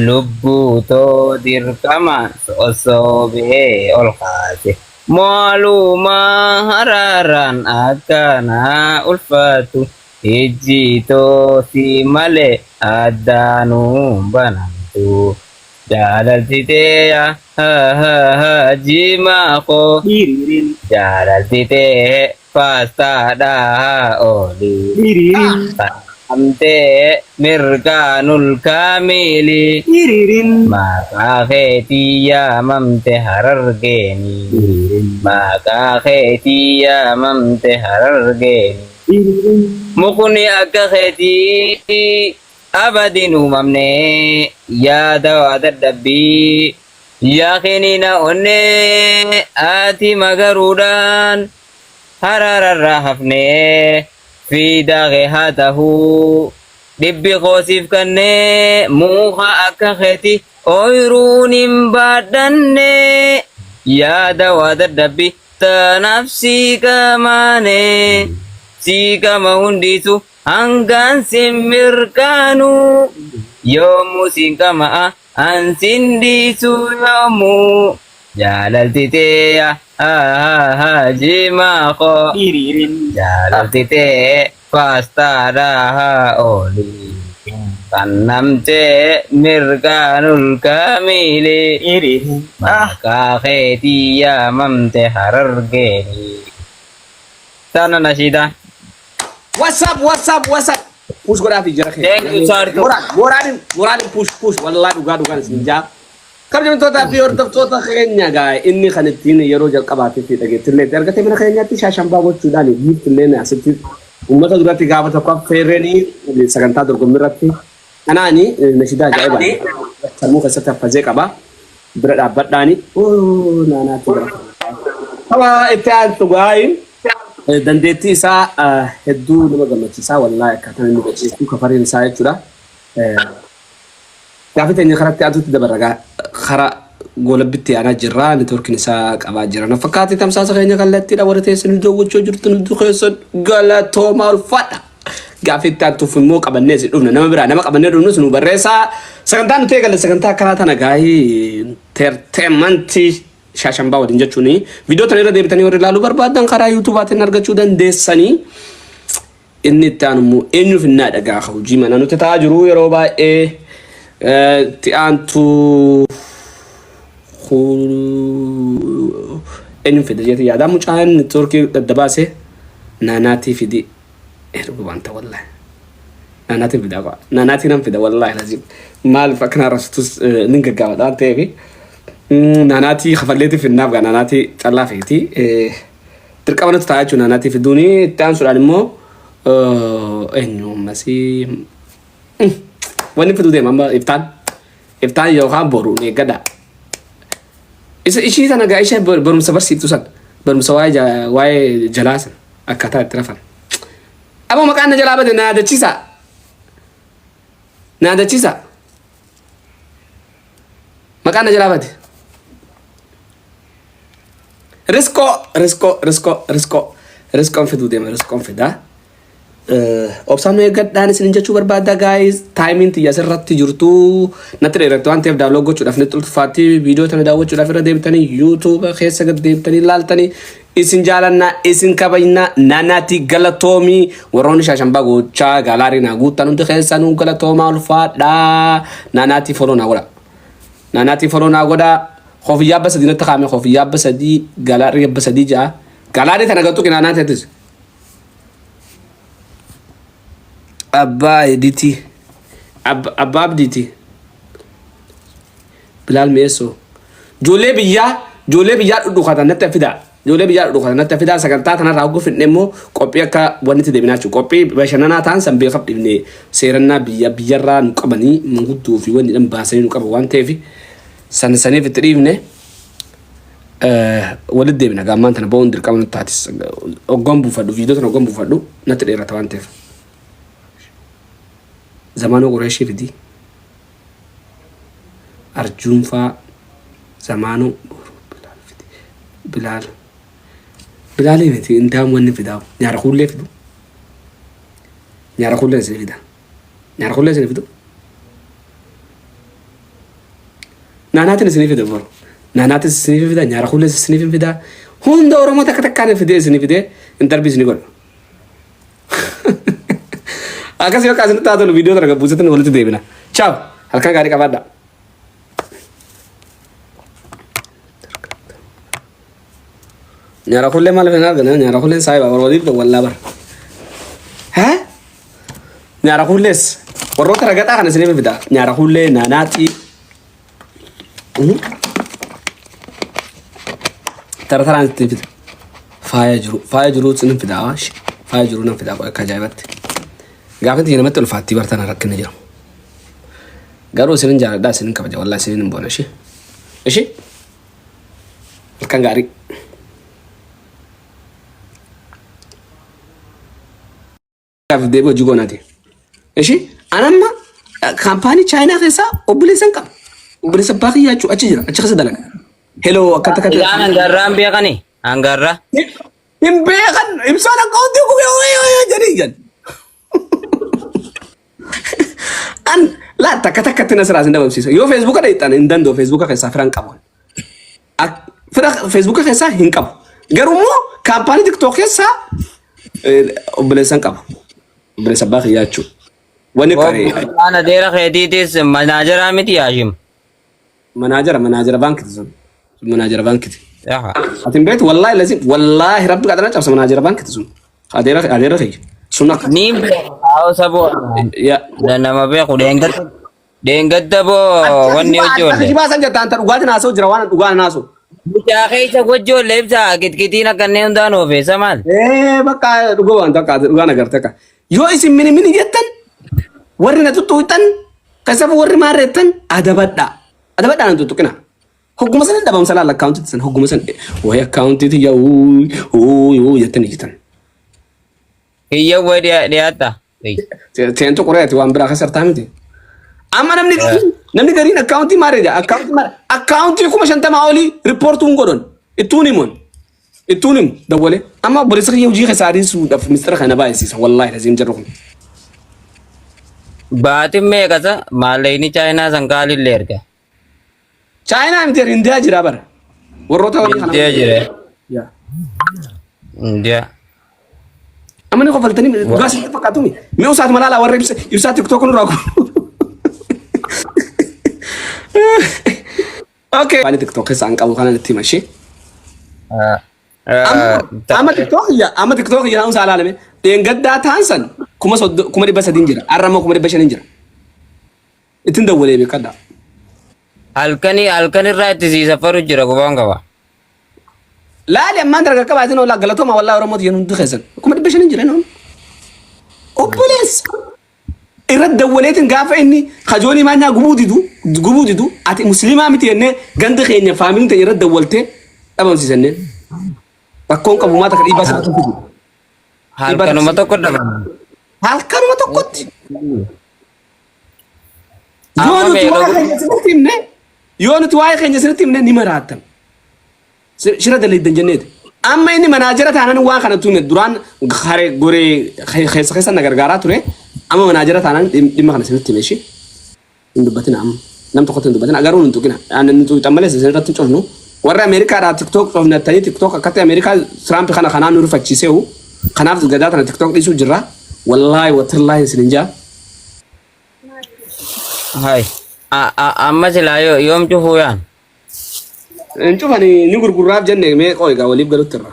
lubbuu too dirqamaan sosobee ol kaase maalumaa haraaraan akkanaa ulfaatu ijji too si malee addaanuu banamtu jaalaltitee jimaa koo jaalaltitee paastaadhaa olii amtee mirgaanul kaamili maqaa keetii yaamamte harargeeni maqaa keetii yaamamte harargeeni mukni akka keetii abadiin uumamne yaada waa dadhabbii yaaqinina onnee ati magaruudhaan haraararraa hafnee fiidaa kee haa tahuu dhibbi koosiif kennee muka akka keeti ooyiruun hin baadhanne yaada waa dadhabbi tanaaf sii qamaane sii qama hundiisu hangaan sin mirkaanu yoomuu siin qama'a an sin dhiisu yoomuu jaalaltitee jimaa koo jaalaltitee paastaadhaa olii kannamtee mirgaanul kaamili maqaa keetii yaamamte harargeeni. Tana nashiidaan. What's up, what's up, what's up? Push godhaa fi jara keenya. Thank you, Sartu. Moral, moraalin, moraalin push, push. Wallahi dhugaa dhugaan isin jaa. Kabajamtoota fi hordoftoota keenya gaa inni kan ittiin yeroo jalqabaatiif fi dhageettillee itti argate mana keenyaatti shaashambaa gochuudhaan giiftillee asitti uummata duratti gaafa tokko affeerranii sagantaa dorgommii irratti kanaani nashidaa ajaa'ibaa sammuu keessatti haffazee qaba bira dhaabbadhaani naanaatti bira. Tapha itti aantu gaayin dandeettii isaa hedduu nama gammachiisaa wallaahi akkaataan inni dhageettuu kafariin isaa jechuudha. Gaafii teenya karatti aduutti dabarra gaa kara goolabbitti aanaa jirra networkiin isaa qabaa jira. Na fakkaate tamsaasa keenya kallattiidha warra teessan daawwachuu jirtu nuti keessan galatoomaa ulfaadha. Gaafii itti aantuuf immoo qabannee si dhufna nama biraa nama qabannee dhufnus nu barreessaa. Sagantaan nuti eegalle sagantaa akkanaa tana gaahii entertainmentii shaashambaa waliin jechuun viidiyoo tana irra deebitanii warri ilaaluu barbaadan karaa yuutuubaatiin argachuu dandeessanii. Inni itti aanu immoo eenyuuf innaa dhagaa hojii mana nuti ta'aa jiru yeroo baay'ee Itti aantu eenyuun fida jeeti yaadaa mucaan neetwoorkii daddabaase naanaatii fidi ergu wanta wallahi. Naanaatiin fidaa qaba. Naanaatii nan fida wallahi lazim. Maaliif akkana arrabsitus nin gaggaabadha waan ta'eef. Naanaatii kafalleetii fidnaaf gaa naanaatii callaa feeti. Dirqama natti ta'a jechuudha naanaatii fiduuni. Itti aansuudhaan immoo eenyu ammasii wanni fiduu deema amma iftaan. Iftaan yookaan boru ni eeggadha. Isa ishii sana gaa ishee barumsa barsiiftu san barumsa waa'ee waa'ee jalaa san akkaataa itti rafan. Aboo maqaan na jalaa bade na yaadachiisa. Na yaadachiisa. Maqaan na jalaa bade. Riskoo riskoo riskoo riskoo riskoon fiduu deema riskoon fidaa. Obsaan nu eeggadhaan isin jechuu barbaada guys. Taayimiin tiyya asirratti jirtu natti dheeratti waan ta'eef daawwachuu gochuudhaaf natti ulfaatti viidiyoo tana daawwachuudhaaf irra deebitanii YouTube keessa gad deebitanii ilaaltanii isin jaalannaa isin kabajnaa naanaati galatoomii warroonni shaashambaa gochaa galaarii naa guuttan hundi keessanuu galatoomaa ulfaadhaa naanaatii foloo naa godha. Naanaatii foloo naa godha. Koofiyyaa abba sadii natti kaa'ame koofiyyaa abba sadii galaarii abba sadii ja'a. Galaarii tana gattu qinaanaa ta'etis. Abbaa Editii. Abbaa Abdiiti. Bilaal Mi'eessoo. Ijoollee biyyaa ijoollee biyyaa dhudhukatan natti fidaa. Ijoollee biyyaa dhudhukatan natti fidaa sagantaa tanarraa hogguu fidne immoo qophii akka wanni itti deebinaa jechuudha. Qophii bashannanaa ta'an san beekaf dhibne seerannaa biyya biyyarraa nu qabanii manguddoo fi wanni dhan baasanii nu qaban waan ta'eef san saniif itti dhiifne walitti deebina gaammaan tana ba'uun dirqama nutti taatis hoggan buufadhu viidiyoo tana hoggan buufadhu natti dheerata waan ta'eef. Zamaanoo Qureeshii fidi. Arjuunfaa Zamaanoo Bilaal fidi. Bilaal. Bilaalii miti indaam wanni fidaa nyaara kuullee fidu. Nyaara kuullee isin fida. Nyaara kuullee isin fidu. Naanaatiin isinii fida boru. Naanaatiin isinii fida nyaara kuullee isinii fida. Hunda Oromoo takka takkaan fidee isinii fidee intarbii isinii godha. Akkas yoo kaasinitti haa tolu viidiyoo tana gabbuusetti walitti deebina. Ciao. Halkan gaarii qabaadhaa. Nyaara kullee maal hin argane nyaara kulleen saayiba warra wallaa bara. Haa? Nyaara kullees warroota ragaxaa kana isiniif fida. Nyaara kullee naanaatii. Tara taraan itti fida. Faaya jiru faaya jiru isin fida faaya jiru nan fida akka ajaa'ibatti. Gaafa itti namatti ulfaattii bartan rakkinni jiru. Garuu isinin jaaladha isinin kabaja wallaahi isinin hin boona ishee. Ishee halkan gaarii. Gaaf deebi hojii goonaati. Ishi anamma kaampaanii chaayinaa keessaa obboleessa hin qaba. Obboleessa abbaa kiyyaa jechuun achi jira achi keessa dalaga. Hello akka takka Isaan hangarraan beekani. Hangarra. Hin beekan ibsaan akka hundi gubee wayii wayii jedhii jedhan. An laa takka takkatti na siraas hin dhabamsiisa. Yoo feesbuuka dheexxan hin danda'u feesbuuka keessaa firan qabu. Fira feesbuuka keessaa hin qabu. Garuu immoo kaampaanii tiktook keessaa obboleessan qaba. Obboleessa abbaa kiyyaa jechuudha. Wanni qaree Waan adeera keetiitis manaajaraa miti Haashim. manaajara manaajara baankiti sun. Manaajara baankiti. Yaha. Ati hin beektu wallaahi lazim wallaahi rabbi qadana cabsa manaajara baankiti sun. Adeera adeera kiyya. Sun akka Niin beeku saboo yaa nama beeku dheengadda dheengadda boo wanni hojjoolle. Kijibaa san jettaan ta dhugaatiin haasa'u jira waan dhugaan haasa'u. Mucaa keessa hojjoolle ibsa kitkitiin akka inni hundaan oofeessa maal? Ee bakka dhugaa waan takka dhugaan agarte akka. Yoo isin mini mini jettan warri na tuttuqxan kasafu warri maarreettan adabadha. Adabadha na tuttuqina. Hogguma sana dhabamsa laala akkaawuntii san hogguma san wayi akkaawuntii tiyya uu uu jettanii jirtan. Kiyya wayi dhiyaatta. Seentu qureeti waan biraa keessa hartaa miti. Amma namni gariin namni gariin akkaawuntii maarree jira akkaawuntii maarree akkaawuntii 50,000 olii riippoortuun godhan ittuun himuun ittuun himu dawwalee amma obboleessa kiyya hojii keessa ariisuudhaaf mistira kana baay'isiisa wallaahi laziim jarru kun. Baatiin meeqasa maallaqni chaayinaa san kaalillee erga. Chaayinaa miti Indiyaa jira bara. Warroota warra kana. Indiyaa jira. Yaa. Indiyaa. Amma ni kofaltanii dhugaa sitti fakkaatu mi? Mi'uu isaati malaalaa warra ibsa ibsaa tiktook nurraa kun. Okay. Waan TikTok keessa an qabu kanan itti hima ishee. Amma TikTok ya amma TikTok ya ta'uun isaa ilaalame. Dheengaddaa ta'an san 300,000 jira. Har'a immoo 500,000 jira. Ittiin dawwalee beekadha. Halkanii halkan irraa itti sii safaru jira gubaan qaba. Laali ammaan darga qabaatiin oolaa galatooma wallaa Oromooti jennu hundi keessan. 500,000 jira noon. Obboleessa. Irra dawwaleetiin gaafa inni kajoonii maanyaa gubuu didu gubuu didu ati musliimaa miti jennee ganda keenya faamiliin teenya irra dawwaltee dhabamsiisanneen. Rakkoon qabu maa takka dhiibbaa sirratti fidu. Halkanuma tokko dhabama. Halkanuma tokkotti. Yoo Amma nuti meeqa waa'ee keenya isinitti himne yoo nuti waa'ee keenya isinitti himne ni maraattan. Shira dalagdan jenneeti. Amma inni manaajara taanaan waan kana tuune duraan haree goree keessa keessa na gargaaraa ture. Amma manaajara taanaan dhimma kana isinitti hime ishee. Hin dubbatina amma. Nam tokkotti hin dubbatina garuu hin tuqina. Ani nu tuqxan malee isin irratti hin cufnu. Warri Ameerikaadhaa TikTok cufnattanii TikTok akkatti Ameerikaa Tiraamp kana kanaan nu rifachiiseehu. Kanaaf gadaa tana TikTok dhiisuu jirra. Wallaahi watillaahi isin hin jaa. Hai. Amma silaa yoom cufuu yaan? Hin cufani ni gurgurraaf jenne mee qooyi egaa waliif galutti irra.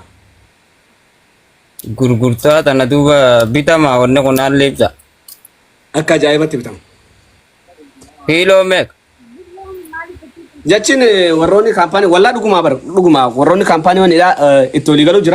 Gurgurtaa tana duuba bitamaa wanni kun haalli ibsa. Akka ajaa'ibatti bitama. Kiiloo meeqa? Jechiin warroonni kaampaanii wallaa dhugumaa bar dhugumaa warroonni kaampaanii wanidha itti walii galuu jira.